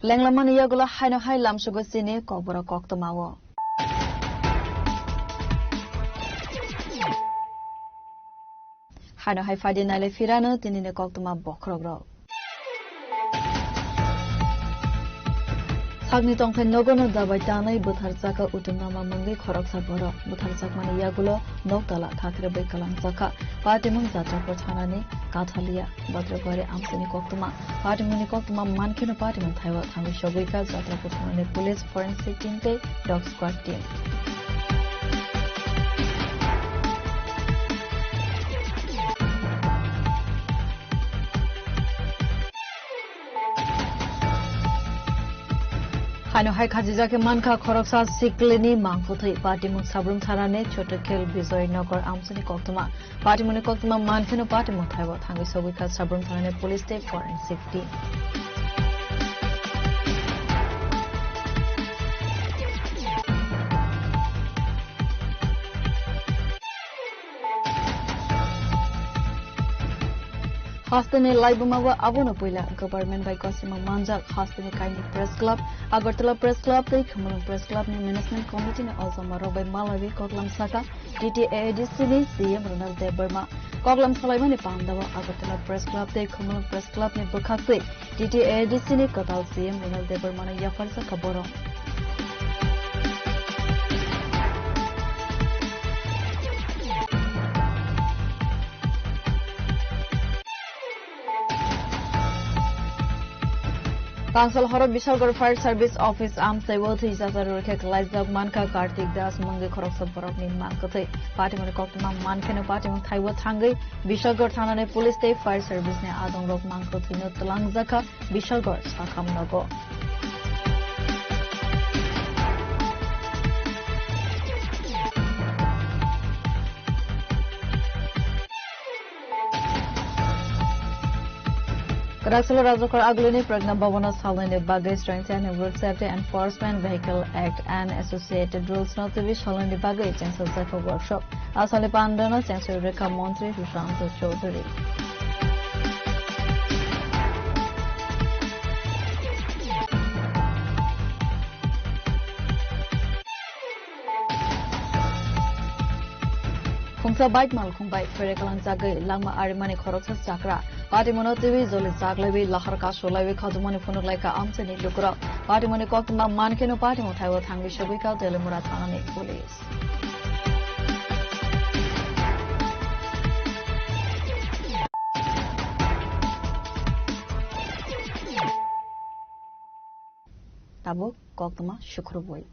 Lenglamani yagulo haino hai lamsugo chini kokborok koktwmao. Haino hai phaidi naile phirano tinini koktwma bokhorokrok. Sakni tongthai nogono dabai tanwi bwtharjakha utunama mungwi khoroksa borok. Bwtharjakmani yagulo noktala thakre bai kwlangjakha. Patimung Jatrapur thanani Kathalia Bhadragori amchaini koktwma. Patimungni koktwma mankheno patimung thaibo thangwi sogwikha Jatrapur thanani police, forensic team tei dog squad team. Haino hai khajijak khe mankha khoroksa siklini mangkwthwi. Patimung Sabrum thanani Chotokhel Bijoy Nagar amchaini koktwma. Patimungni koktwma mankheno patimung thaibo thangwi sogwikha Sabrum thanani police tei forensic team. Hasteni laibuma o abono puila government bai kosima manjak hasteni kaini press club, Agartala Press Club tei Khumulwng Press Club ni management committee ni ojomorok bai malawi koklam saka T T A A D C ni C M Ronald Debbarma. Koklam salaimani pandao Agartala Press Club tei Khumulwng Press Club ni bwkhaktwi T T A A D C ni kwtal C M Ronald Debbarma no yapharjakha borok. Kangsal horo Bishalgarh Fire Service Office amchai o thwi jacha rwrwkhe kwlaijak mankha Kartik Das mungwi khoroksa borokni mangkwthwi. Patimungni koktwma mankheno patimung thaibo thangwi Bishalgarh thanani police tei fire service ni adongrok mangkwthwino twlangjakha Bishalgarh sakham nogo. Kwraksalo Rajrakhor Agulini Pragna Bhavan o salnwini bagwi Strengthen Road Safety Enforcement Vehicle Act and Associated Rules no twiwi salnwini bagwi chengsajakha workshop. Asali pandano chengsa rwkha Montri Sushant Chowdhury. Khungsa bike malkhung bai phere kalangjagwi langma arimani khoroksa chakra. Patimungno twiwi joli chaklaiwi lahar kasulaiwi khajumani phunuklaikha amchaini lukurok. Patimungni koktwma mankheno patimung thaibo thangwi sogwikha Telimura thanani police. Tabuk koktwma sukrubwi.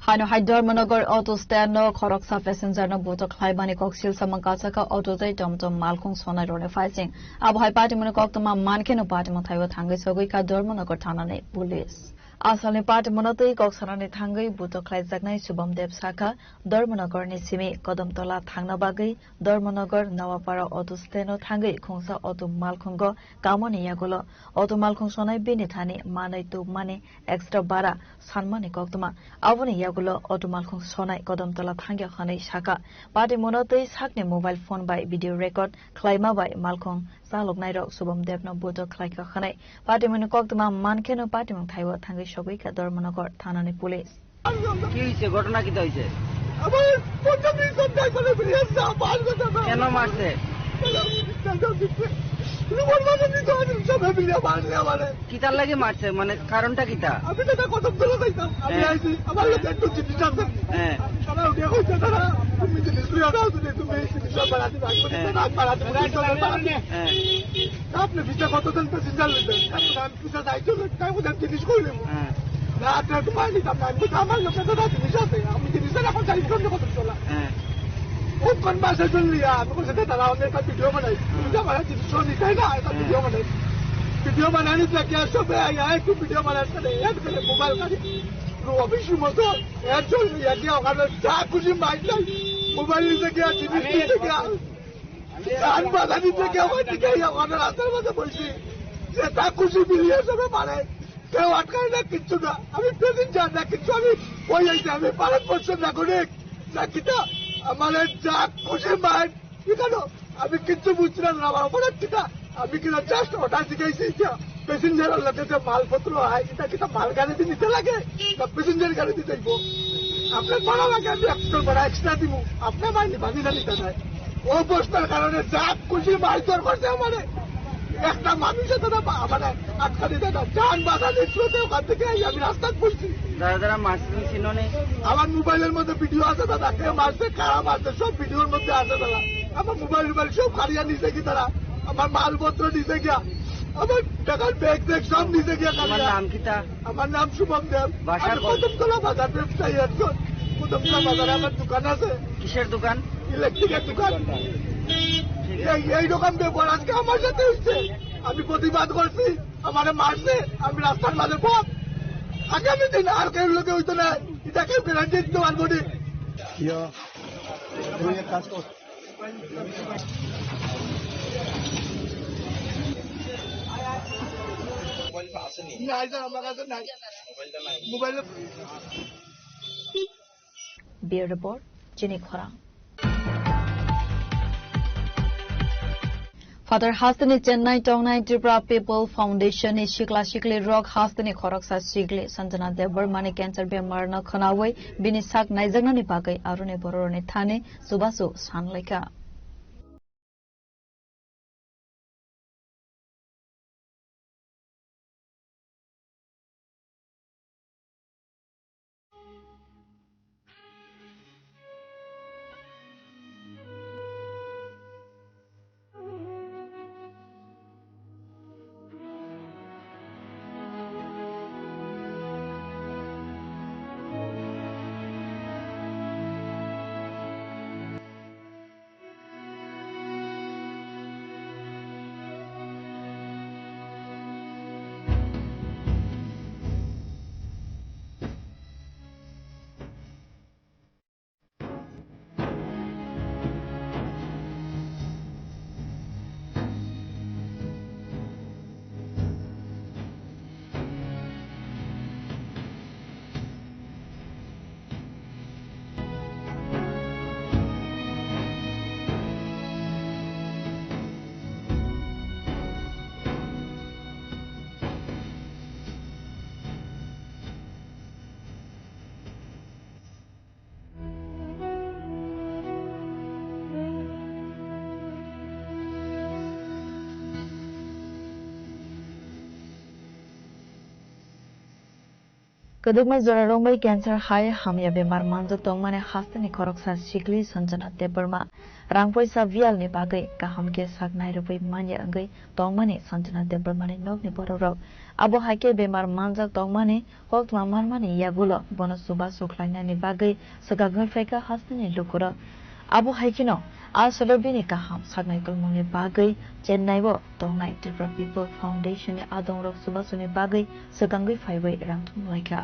Haino hai Dharmanagar auto stand no khoroksa passenger no butok khlaimani koksil samung kachakha auto tei tomtom malkhung sonai roni faising. Abo hai patimungni koktwma mankheno patimung thaibo thangwi sogwikha Dharmanagar thanani police. Asalni patimungno twi kok sanani thangwi butok khlaijaknai Subham Deb sakha, Dharmanagarni simi Kodamtola thangna bagwi Dharmanagar Nawapara auto stand-o thangwi khungsa auto malkhungo kamoni yagulo auto malkhung sonai bini thani manwi tubumani extra bara sanmani koktwma. Aboni yagulo auto malkhung sonai Kodamtola thangya hwnwi sakha. Patimungno twi sakni mobile phone bai video record khlaima bai malkhung chaloknairok Subham Debno butok khlaikha hwnwi patimungni koktwma mankheno patimung thaibo thangwi sogwikha Dharmanagar thanani police. কি হইছে? ঘটনা কিতা হইছে? আমার পঞ্চাশ মিনিট সব ড্রাইভারে বেরিয়ে আসছে, আমার কথা না। কেন মারছে? আমার কথা দিচ্ছে। রুমাল মাঝে দিতে হয়, সব মিলিয়ে মারছে আমারে। কিতার লাগি মারছে? মানে, কারণটা কিতা? আমি তো এটা কথা বলে যাইতাম। আমি হ্যাঁ। আইছি, আমার লোক একটু জিনিস আছে। হ্যাঁ। তারা উঠে কইছে, তারা, তুমি জিনিস লইয়া দাও, তুমি, তুমি এই জিনিস সব বাড়াতে পারবে না, হ্যাঁ। রাত বাড়াতে পারবে না। হ্যাঁ। আপনি ভিসা কতজন প্যাসেঞ্জার লইবেন? এখন আমি ভিসা দায়িত্ব লই, তাই ওদের জিনিস কই নেবো? হ্যাঁ। রাত রাত মারি নিতাম না, আমি তো আমার লোকের তো জিনিস আছে, আমি জিনিস এখন চালিশ ঘন্টা কত চলা। হ্যাঁ। কোন কোন বাসে চললি? আমি বলছি, "দাদা, আমি একটা ভিডিও বানাই।" হুম। ভিডিও বানাই, জিনিস সব নিতে হয় না, একটা হুম। ভিডিও বানাই। ভিডিও বানানি তো কি আর সবে আই, আই, একটু ভিডিও বানাই, তাহলে এক করে মোবাইল কাটি। রবি সুমতো, এর জন্য ইয়াকে ওখানে যা খুশি মাইক নাই, মোবাইল নিতে গিয়া, জিনিস নিতে গিয়া। গান বাজানি থেকে আমার দিকে আমার রাস্তার মাঝে বসি। যেটা খুশি মিলিয়ে সবে মারে। কেউ আটকায় না, কিচ্ছু না। আমি প্যাসেঞ্জার না, কিচ্ছু আমি ওই এই যে আমি ভারতবর্ষের নাগরিক। না কিতা, আমার যা খুশি মার, ঠিক আছে? আমি কিচ্ছু বুঝছি না, আমার অপরাধ কিতা? আমি কিনা just ওটা শিখাইছি যে passenger-র লগে যে মালপত্র হয়, এটা কিনা মালগাড়িতে নিতে লাগে না passenger গাড়িতে যাইবো? আপনার ভাড়া লাগে, আমি একশো ভাড়া extra দিব, আপনি আমার নিবানি না নিতে নাই। ও প্রশ্নের কারণে যা খুশি মারধর করছে আমারে। একটা মানুষের কথা বা-, মানে আটকানি দেয় না। যান বাঁচানির স্রোতে ওখান থেকে এই আমি রাস্তায় বসছি। যারা যারা মারছে, তুমি চিনো নি? আমার মোবাইলের মধ্যে ভিডিও আছে দাদা, কে মারছে, কারা মারছে, সব ভিডিওর মধ্যে আছে দাদা। আমার মোবাইল টোবাইল সব হারিয়ে নিছে কি তারা, আমার মালপত্র নিছে গিয়া, আমার টাকার ব্যাগ ট্যাগ সব নিছে গিয়া তোমার কালিয়া। নাম কিতা? আমার নাম শুভম দেব। বাসা আমি কই? কদমতলা বাজার ব্যবসায়ী একজন। কদমতলা বাজারে আমার দোকান আছে। কিসের দোকান? ইলেকট্রিকের দোকান। ঠিক আছে। এই, এই রকম ব্যবহার আজকে আমার সাথে হচ্ছে। আমি প্রতিবাদ করছি, আমারে মারছে, আমি রাস্তার মাঝে পথ। আগামী দিন আর কেউ লোকে হইতো না, এটা কেউ গ্যারান্টি দিতে পারবো না। ইয়া, তুমি এক কাজ কর। নাই স্যার, আমার কাছে নাই। Mobile. Bureau Report, Chini Khorang. Father hasteni Chennai tongnai Tripura People Foundation ni sikla sikli rok hasteni khoroksa sikli Sanjana Debbarma ni cancer bemar no khwnawi bini sak naijaknani bagwi aroni bororoni thani chubachu sanlaikha. Kwdwkma jora romwi cancer hai hamya bemar manjak tongmani hasteni khoroksa sikli Sanjana Debbarma rang poisa biyalni bagwi kaham khe sak nairwpwi manya wngwi tongmani Sanjana Debbarmani nokni bororok. Abo hai khe bemar manjak tongmani koktwma manmani yagulo bono chubachu khlainani bagwi swkagwi phaikha hasteni lukurok. Abo hai kheno aswkno bini kaham saknai tongmungni bagwi Chennai o tongnai Tripura People Foundation ni adongrok chubachuni bagwi swkangwi phaiwi rang thumlaikha.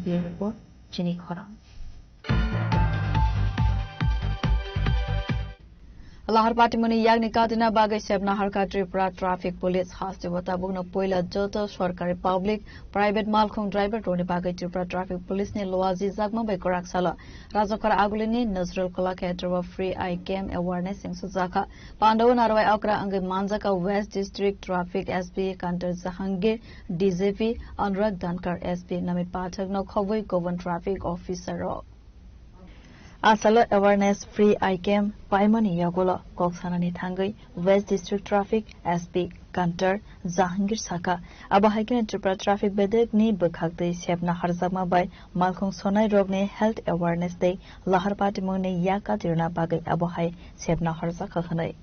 Bureau Report, chini khorang. Lahar patimoni yakni katina bagwi sepna harkha Tripura Traffic Police. Hasteo tabukno puila joto sorkari, public, private malkhung driver rokni bagwi Tripura Traffic Police ni luaji jakma bai kwrak salo Rajakhor Agulini Nazrul Kalakshetra o free eye camp awareness wngsujakha. Pandao narwai okra wngwi manjakha West District Traffic S P Kantar Jahangir, D G P Anurag Dhankar, S P Namit Pathak no khobwi kubun traffic officer rok. Asalo awareness free eye camp paimani yagulo kok sanani thangwi West District Traffic S P Kantar Jahangir sakha, abo hai kheno Tripura Traffic bedekni bwkhaktwi sepna harjakma bai malkhung sonai rokni health awareness tei lahar patimungni yak katirna bagwi abo hai sepna harjakha hwnwi.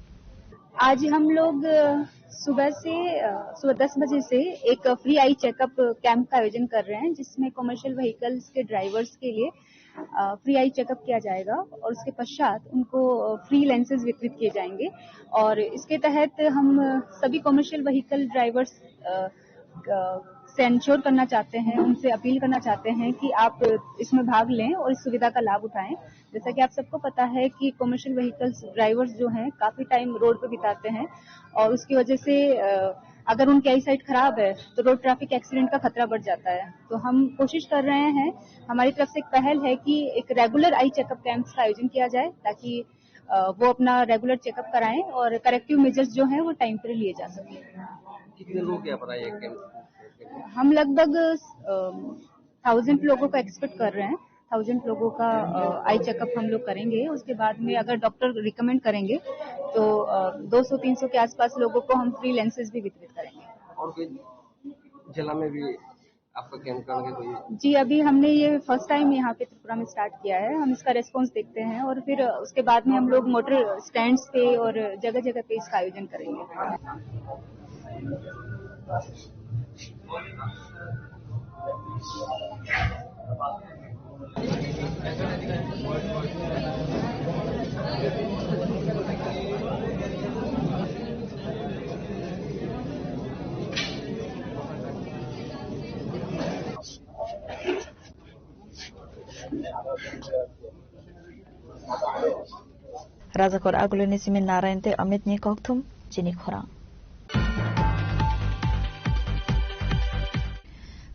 आज हम लोग, अ, सुबह से, अ, सुबह दस बजे से एक फ्री आई चेकअप कैंप का आयोजन कर रहे हैं, जिसमें कमर्शियल व्हीकल्स के ड्राइवर्स के लिए, अ, फ्री आई चेकअप किया जाएगा और उसके पश्चात उनको, अ, फ्री लेंसेज वितरित किए जाएंगे। और इसके तहत हम सभी कमर्शियल व्हीकल ड्राइवर्स, अ, अ, से इंश्योर करना चाहते हैं, उनसे अपील करना चाहते हैं कि आप इसमें भाग लें और इस सुविधा का लाभ उठाएं। जैसा कि आप सबको पता है कि कमर्शियल व्हीकल्स ड्राइवर्स जो हैं, काफ़ी टाइम रोड पे बिताते हैं और उसकी वजह से, अ, अगर उनकी आई साइट खराब है, तो रोड ट्रैफिक एक्सीडेंट का खतरा बढ़ जाता है। तो हम कोशिश कर रहे हैं, हमारी तरफ से एक पहल है कि एक रेगुलर आई चेकअप कैंप्स का आयोजन किया जाए, ताकि, अ, वो अपना रेगुलर चेकअप कराएं और करेक्टिव मेजर्स जो हैं, वो टाइम पर लिए जा सकें। कितने लोग हैं अपना ये कैंप? हम लगभग, अ, थाउजेंड लोगों का एक्सपेक्ट कर रहे हैं। थाउजेंड लोगों का, अ, आई चेकअप हम लोग करेंगे। उसके बाद में अगर डॉक्टर रिकमेंड करेंगे, तो, अ, दो सौ तीन सौ के आसपास लोगों को हम फ्री लेंसेज भी वितरित करेंगे। और कोई जिला में भी आपका कैंप करने के कोई? जी, अभी हमने ये फर्स्ट टाइम यहाँ पे त्रिपुरा में स्टार्ट किया है। हम इसका रेस्पॉन्स देखते हैं और फिर उसके बाद में हम लोग मोटर स्टैंड्स पे और जगह-जगह पे इसका आयोजन करेंगे। Rajakhor Agulini simi Narayan tei Amit ni kokthum chini khorang.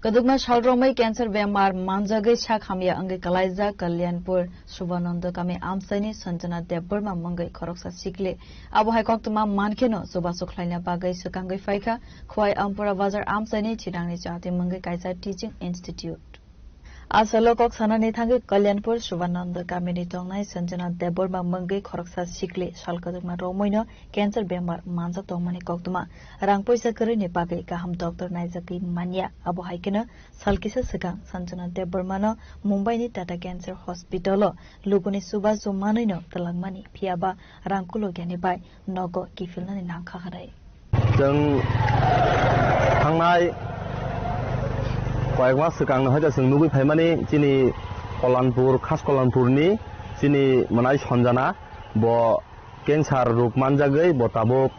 Kwdwkma sal romwi cancer bemar manjagwi sak hamya wngwi kwlaijak Kalyanpur Subhananda kami amchaini Sanjana Debbarma mungwi khoroksa sikli. Abo hai koktwma mankheno chubachu khlaina bagwi swkangwi phaikha Khwai Ampura Bazar amchaini Chirangni Chati mungwi kaisa teaching institute. Asalo kok sanani thangwi Kalyanpur Subhananda kamini tongnai Sanjana Debbarma mungwi khoroksa sikli sal kwdwkma romwino cancer bemar manjak tongmani koktwma. Rang poisa kwrwini bagwi kaham doctor naijakwi manya. Abo hai kheno sal kisa swkang Sanjana Debbarmano Mumbaini Tata Cancer Hospital-o luguni chubachu manwino twlangmani, phiyaba rang kulokyani bai nogo kiphilnani nangkha hwnwi. Chwng thangnai koyek mas swkangno hai da chwng nugwi phaimani chini Kollanpur, khas Kollanpurni chini mwnai Sanjana, bo cancer rok manjagwi bo tabuk,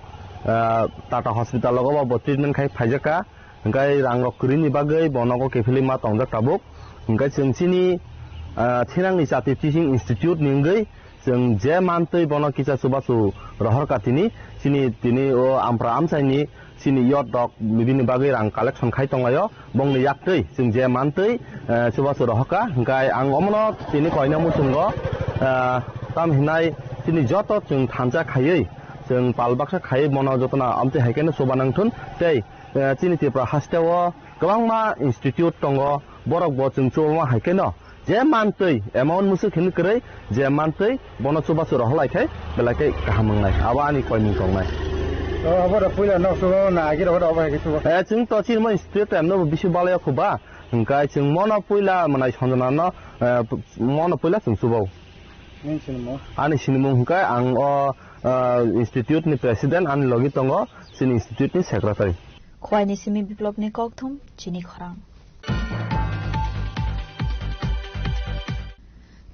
ah, Tata Hospital o bo treatment khai phaijakha. Hwnkhe rang rok kwrwini bagwi bo nogo kiphilwi ma tongjak tabuk. Hwnkhe chwng chini, ah, Thinangni Chati Teaching Institute ni wngwi chwng je mantwi bono kisa chubachu rohor ka tini, chini tini o ampra amchaini chini youth rok bini bagwi rang collection khai tonglaio. Bongni yaktwi chwng je mantwi, eh, chubachu rohor ka, hwnkhe ang omono tini koina muchungo, eh, tam hinai chini joto chwng thansa khaiwi, chwng pal baksa khaiwi bono jotono amtwi hai kheno chuba nangthun tei, eh, chini Tripura hasteo kwbangma institute tongo, borok bo chwng chubama hai kheno je mantwi amount musuk hinwi kwrwi je mantwi bono chubachu rohor lai khai belai khe kaham wngnai, abo ani koimung tongnai. O, abo rok puila nok chuba na agi rok abo hai khe chuba. Eh, chwng to chini mo institute emno bo bisi balai kho ba, hwnkhe chwng mono puila mwnai Sanjana no, eh, mono puila chwng chuba o. Nini sinimung? Ani sinimung hwnkhe ang o, eh, institute ni president ani logi tongo, chini institute ni secretary. Khwaini simi Biplopni kokthum chini khorang.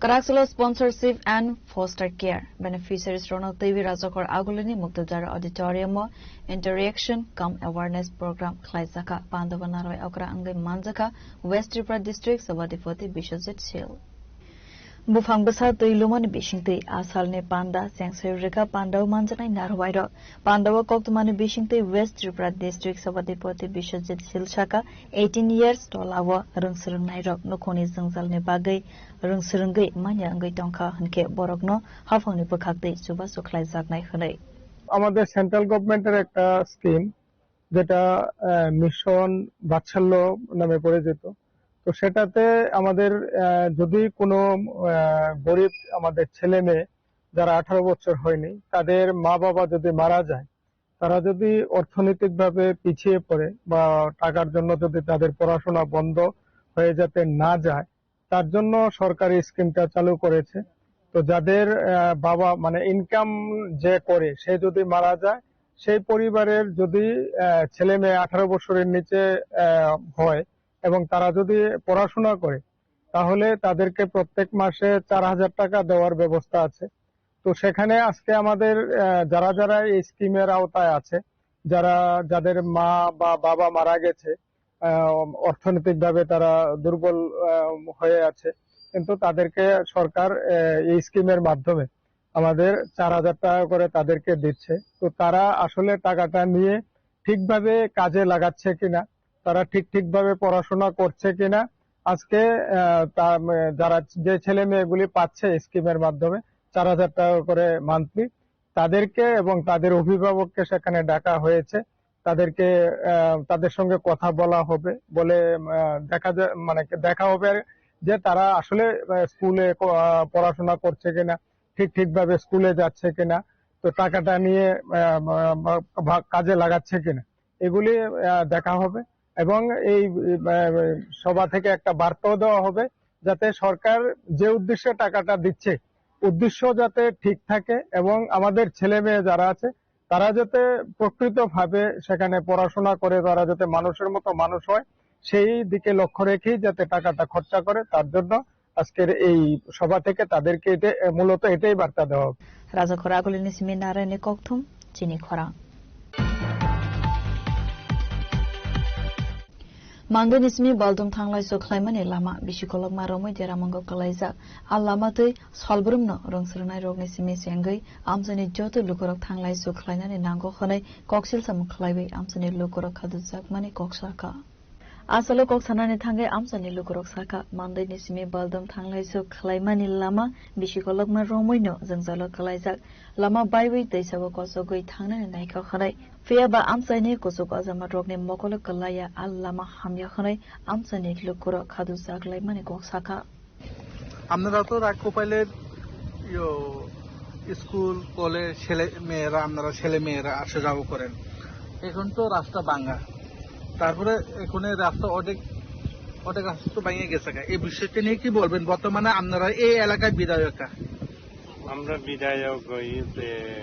Kwraksalo sponsorship and foster care beneficiaries rokno twiwi Rajakhor Agulini Mukdudar Auditorium o interaction cum awareness program khlaijakha. Pandao narwai okra wngwi manjakha West Tripura District Sabadipoti Biswajit Sil. Buphang bwsa twi lumani bisingtwi a salni panda chengsoi rwkha pandao manjaknai narwairok. Pandao koktwmani bisingtwi West Tripura District Sabadipoti Biswajit Sil saka eighteen years tolao rwngswrwngnairok nukhungni jwngjalni bagwi rwngswrwngwi manya wngwi tongkha, hinkhe borokno haphangni bwkhaktwi chubachu khlaijaknai hwnwi. আমাদের সেন্ট্রাল গভর্নমেন্টের একটা স্কিম, যেটা আহ, মিশন বাৎসল্য নামে পরিচিত। তো সেটাতে আমাদের আহ, যদি কোনো আহ, গরিব আমাদের ছেলে মেয়ে যারা আঠারো বছর হয়নি, তাদের মা বাবা যদি মারা যায়, তারা যদি অর্থনৈতিকভাবে পিছিয়ে পড়ে বা টাকার জন্য যদি তাদের পড়াশোনা বন্ধ হয়ে যাতে না যায়, তার জন্য সরকার এই স্কিমটা চালু করেছে। তো যাদের আহ, বাবা মানে ইনকাম যে করে, সে যদি মারা যায়, সেই পরিবারের যদি আহ, ছেলে মেয়ে আঠারো বছরের নিচে আহ, হয় এবং তারা যদি পড়াশোনা করে, তাহলে তাদেরকে প্রত্যেক মাসে চার হাজার টাকা দেওয়ার ব্যবস্থা আছে। তো সেখানে আজকে আমাদের আহ, যারা যারা এই স্কিমের আওতায় আছে, যারা, যাদের মা বা বাবা মারা গেছে, আহ, অর্থনৈতিকভাবে তারা দুর্বল আহ, হয়ে আছে, কিন্তু তাদেরকে সরকার আহ, এই স্কিমের মাধ্যমে আমাদের চার হাজার টাকা করে তাদেরকে দিচ্ছে। তো তারা আসলে টাকাটা নিয়ে ঠিকভাবে কাজে লাগাচ্ছে কিনা, তারা ঠিক ঠিকভাবে পড়াশোনা করছে কিনা, আজকে আহ, তা, উম, যারা, যে ছেলে মেয়েগুলি পাচ্ছে স্কিমের মাধ্যমে চার হাজার টাকা করে মান্থলি, তাদেরকে এবং তাদের অভিভাবককে সেখানে ডাকা হয়েছে। তাদেরকে আহ, তাদের সঙ্গে কথা বলা হবে, বলে আহ, দেখা যায়, মানে কি, দেখা হবে আর যে তারা আসলে আহ, স্কুলে ক- আহ, পড়াশোনা করছে কিনা, ঠিক ঠিকভাবে স্কুলে যাচ্ছে কিনা, তো টাকাটা নিয়ে আহ, বা- বা- বা কাজে লাগাচ্ছে কিনা, এগুলি আহ, দেখা হবে। এবং এই আহ, সভা থেকে একটা বার্তাও দেওয়া হবে, যাতে সরকার যে উদ্দেশ্যে টাকাটা দিচ্ছে, উদ্দেশ্য যাতে ঠিক থাকে এবং আমাদের ছেলে মেয়ে যারা আছে, তারা যাতে প্রকৃতভাবে সেখানে পড়াশোনা করে, তারা যাতে মানুষের মতো মানুষ হয়, সেই দিকে লক্ষ্য রেখেই যাতে টাকাটা খরচা করে, তার জন্য আজকের এই সভা থেকে তাদেরকে এটা, এ, মূলত এটাই বার্তা দেওয়া হবে। Rajakhor Agulini simi Narayanni kokthum chini khorang. Mandaini simi Baldwm thanglai sok khlaimani lama bisi kolokma romwi deramungo kwlaijak. A lama twi salbrumno rwngsrwngnairokni simi se wngwi amchaini joto lukurok thanglai sok khlainani nango hwnwi koksil samung khlaiwi amchaini lukurok khadujakmani kok sakha. Asalo kok sanani thangwi amchaini lukurok sakha, Mandaini simi Baldwm thanglai sok khlaimani lama bisi kolokma romwino jwngjalo kwlaijak. Lama baiwi twisao kochogwi thangnani naikha hwnwi. Phiya ba amchaini kuchuk ajama rokni mokolo kwlaiya a lama hamya hwnwi amchaini lukurok khadu chaklaimani kok sakha. আপনারা তো রাগ কোপাইলের ইয়ো, school, college, ছেলে মেয়েরা, আপনারা ছেলে মেয়েরা আসা যাওয়া করেন। এখন তো রাস্তা ভাঙা, তারপরে এখন এই রাস্তা অর্ধেক, অর্ধেক রাস্তা তো ভেঙে গেছে। এই বিষয়টা নিয়ে কি বলবেন? বর্তমানে আপনারা এই এলাকার বিধায়ক কা? আমরা বিধায়ক ওই যে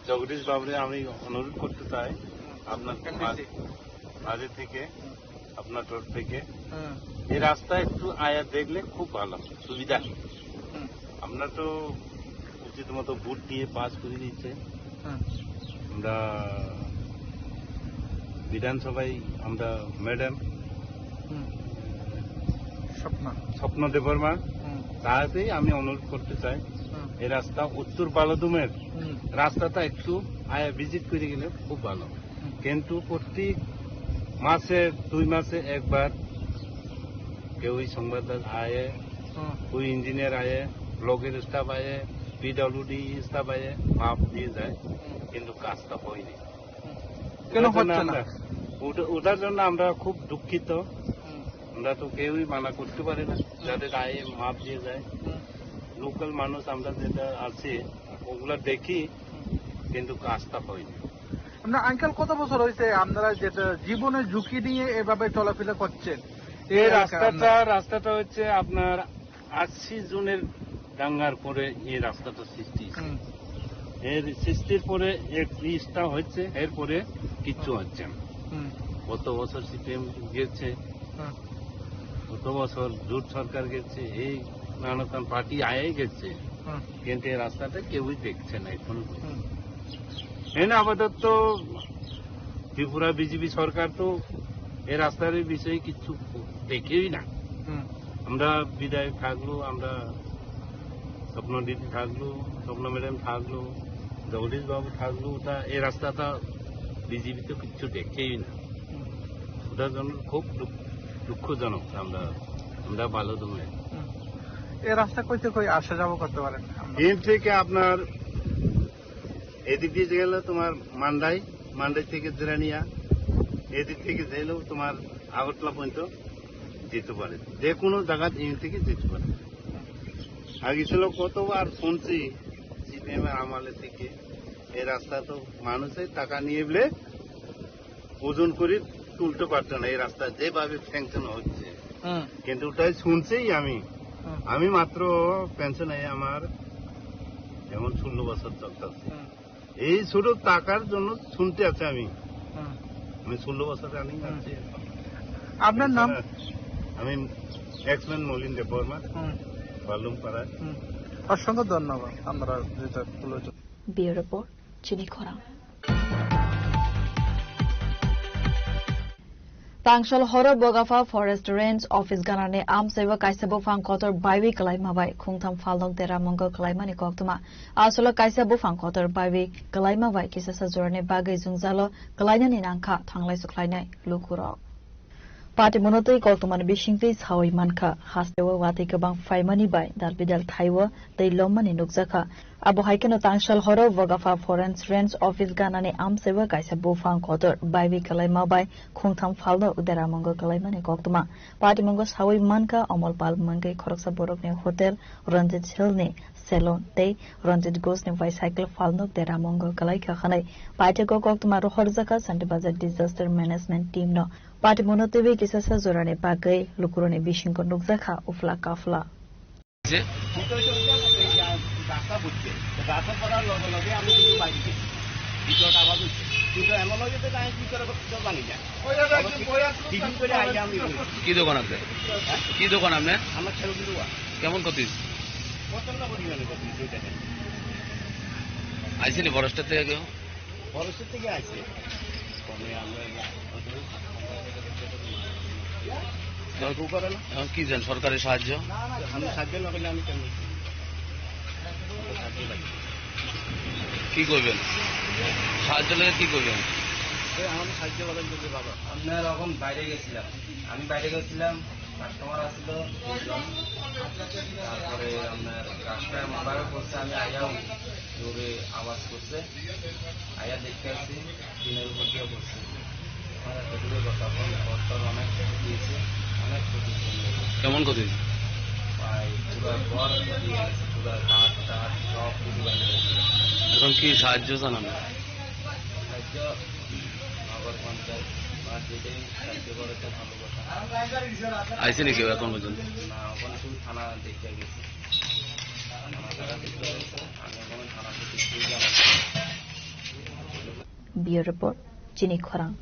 জগদীশ বাবুরে আমি অনুরোধ করতে চাই আপনার মাঝে, মাঝে থেকে, আপনার তরফ থেকে হুম। এই রাস্তা একটু আয়া দেখলে খুব ভালো সুবিধা। হুম। আমরা তো উচিত মতো ভোট দিয়ে পাস করে দিচ্ছে। হুম। আমরা বিধানসভায় আমরা ম্যাডাম হুম। স্বপ্না। স্বপ্না দেববর্মা হুম। তাতেই আমি অনুরোধ করতে চাই, হুম। এই রাস্তা উত্তর বালুদুমের হুম। রাস্তাটা একটু আয়া ভিজিট করে গেলে খুব ভালো। হুম। কিন্তু প্রতি মাসে, দুই মাসে একবার কেউই সংবাদদাতা আয়ে, হুম। কেউ ইঞ্জিনিয়ার আয়ে, ব্লকের স্টাফ আয়ে, পিডব্লিউডি স্টাফ আয়ে, মাপ দিয়ে যায়, হুম। কিন্তু কাজটা হয়নি। কেন ওটার জন্য হচ্ছে না? আমরা, ওটা, ওটার জন্য আমরা খুব দুঃখিত। হুম। আমরা তো কেউই মানা করতে পারি না, হুম। যাদের আয়ে মাপ দিয়ে যায়। হুম। লোকাল মানুষ আমরা যেটা আছে, ওগুলা দেখি, হুম। কিন্তু কাজটা হয়নি। আপনার আঙ্কেল, কত বছর হয়েছে আপনারা যেটা জীবনের ঝুঁকি নিয়ে এভাবে চলাফেরা করছেন? এই এই এলাকার রাস্তাটা, আপনারা? রাস্তাটা হচ্ছে আপনার আশি জনের দাঙ্গার পরে এই রাস্তাটা সৃষ্টি হয়েছে। হুম। এর সৃষ্টির পরে এই ব্রিজটা হচ্ছে, এরপরে কিচ্ছু হুম। হচ্ছে না। হুম। গত বছর সিপিএম গেছে, হুম। গত বছর জোট সরকার গেছে, এই নানান পার্টি আয়ে গেছে, হুম। কিন্তু এই রাস্তাটা কেউই দেখছে না এখনো পর্যন্ত। হুম। এনে আপাতত ত্রিপুরা বিজেপি সরকার তো এই রাস্তার এই বিষয়ে কিচ্ছু দেখেই না। হুম। আমরা বিধায়ক থাকলো, আমরা স্বপ্ন দিদি থাকলো, স্বপ্ন ম্যাডাম থাকলো, জগদীশ বাবু থাকলো, ওটা এই রাস্তাটা বিজেপি তো কিচ্ছু দেখেই না। হুম। ওটার জন্য খুব দুঃখ-, দুঃখজনক। আমরা, আমরা ভালো দমে। হুম। এই রাস্তা কই থেকে কই আসা যাওয়া করতে পারেন? এর থেকে আপনার এদিক দিয়ে গেলে তোমার মান্ডাই, মান্ডাই থেকে জিরানিয়া, এদিক থেকে গেলেও তোমার আগরতলা পর্যন্ত যেতে পারে, যে কোনো জায়গা এই থেকে যেতে পারে। আগে ছিল কতবার শুনছি সিপিএম এর আমলে থেকে এই রাস্তা তো মানুষের টাকা নিয়ে বলে ওজন করে তুলতে পারতো না, এই রাস্তা যেভাবে স্যাংশন হচ্ছে। হুম। কিন্তু ওটাই শুনছি আমি। হুম। আমি মাত্র পেনশন হয়ে আমার এখন ষোলো বছর চলতেছে। হুম। এই শুধু টাকার জন্য শুনতে আছে আমি। হুম। আমি ষোলো বছর রানিং হুম। আছি। আপনার নাম? আমি এক্সম্যান মলিন দেববর্মা, হুম। বালুমপাড়া। হুম। অসংখ্য ধন্যবাদ আপনারা যেটা তুলেছেন। ব্যুরো রিপোর্ট, চিনি খোরাং। Tangshal horo Bogapha Forest Range office ganani amsaibo kaisa buphang kotor baiwi kwlaima bai khungtham phalnok deramungo kwlaimani koktwma. Aswkla kaisa buphang kotor baiwi kwlaima bai kisasa jorani bagwi jwngjalo kwlainani nangkha thanglai swkhlainai lukurok. Patimunotwi koktwmani bisingtwi sawi mankha, hasteo watwi kwbang phaimani bai dalbidal thaiwi tei lommani nukjakha. Abo hai kheno tangshal horo Bogapha Forest Range office ganani amsaibo kaisa buphang kotor baiwi kwlaima bai khungtham phalno deramungo kwlaimani koktwma. Patimungo sawi mankha, Omolpal mungwi khoroksa borokni hotel, Ranjit Hilni salon tei Ranjit Ghoshni bicycle phalno deramungo kwlaikha hwnwi paithago koktwma rohorjakha Santibazar Disaster Management teamno. Patimunotwi kisasa jorani bagwi lukurokni bisingo nukjakha uphla kaphla. যে ভিতরে চলে যাবো, এই যে রাস্তা বুঝছে, তো রাস্তা করার লগে লগে আমি কিন্তু বাইরে গেছি, ভিতরটা আবার বুঝছে, কিন্তু এমন হয়ে যেতে আমি ভিতরে ভিতরে জানি না। টিফিন করে আইয়া আমি কি দোকান আপনার? হ্যাঁ? কি দোকান আপনার? আমার ছেলে কিন্তু কেমন ক্ষতি হয়েছে? প্রচন্ড পরিমাণে ক্ষতি হয়েছে, দুইটা। আইসেনি ফরেস্টার থেকে কেউ? ফরেস্ট থেকে আইছে। কমে আমরা এখন কি চান সরকারের সাহায্য? আমি সাহায্য না করলে আমি কেমন সাহায্য লাগবে। কি করবেন? সাহায্য লাগে কি করবেন? এই আমাদের সাহায্য করবেন যদি ভালো। আপনার এখন বাইরে গেছিলাম, আমি বাইরে গেছিলাম, কাস্টমার আসলো দুজন। তারপরে আপনার রাস্তায় এমনভাবে পড়ছে, আমি আইয়াও জোরে আওয়াজ করছে, আইয়া দেখতে আসছি টিনের উপর দিয়ে পড়ছে। আমার এতটুকু কথা, এখন ঘরটার অনেক ক্ষতি হয়েছে, অনেক ক্ষতি হয়েছে। কেমন ক্ষতি হয়েছে? প্রায় পুরো ঘর ক্ষতি হয়ে গেছে, পুরো কাঠ টাঠ সব কিছু ভেঙে গেছে। এখন কি সাহায্য চান আমরা? সাহায্য নগর পঞ্চায়েত বা যেটাই সাহায্য করে তো ভালো কথা। আইসেনি কেউ এখন পর্যন্ত? না, ওখানে শুধু থানা দেখতে গেছে। থানা তারা দেখতে গেছে, আমি ওখানে থানা থেকে ফোন জানাবো। Bureau Report, Chini Khorang.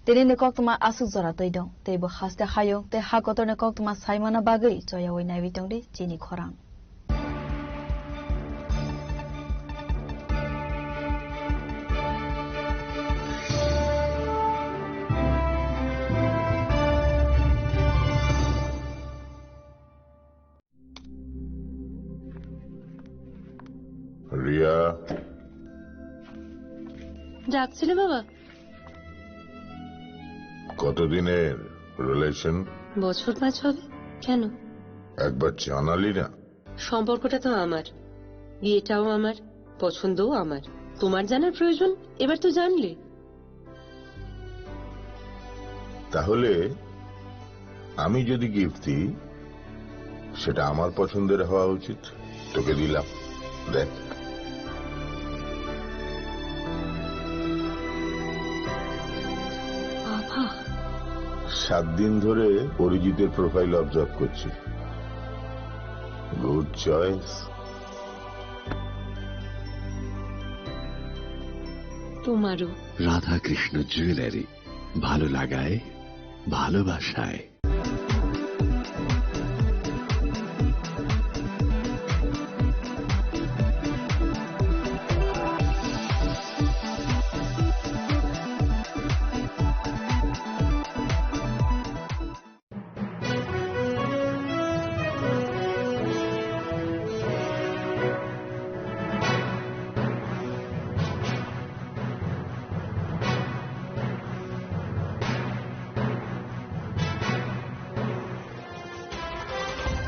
Tini ni koktwma aswk jora twi dong, tei bo haste hayung tei ha kotor ni koktwma saimana bagwi choyawi naiwi tongdi Chini Khorang. Riya. ডাকছিলে বাবা? কতদিনের রিলেশন? বছর পাঁচ হবে। কেন? একবার জানালি না। সম্পর্কটা তো আমার, বিয়েটাও আমার, পছন্দও আমার। তোমার জানার প্রয়োজন, এবার তো জানলে। তাহলে আমি যদি গিফট দিই, সেটা আমার পছন্দের হওয়া উচিত। তোকে দিলাম, দেখ। বাবা। সাত দিন ধরে অরিজিতের প্রোফাইল অবজার্ভ করছি। Good choice. তোমারও। রাধাকৃষ্ণ জুয়েলারি, ভালো লাগায়, ভালোবাসায়।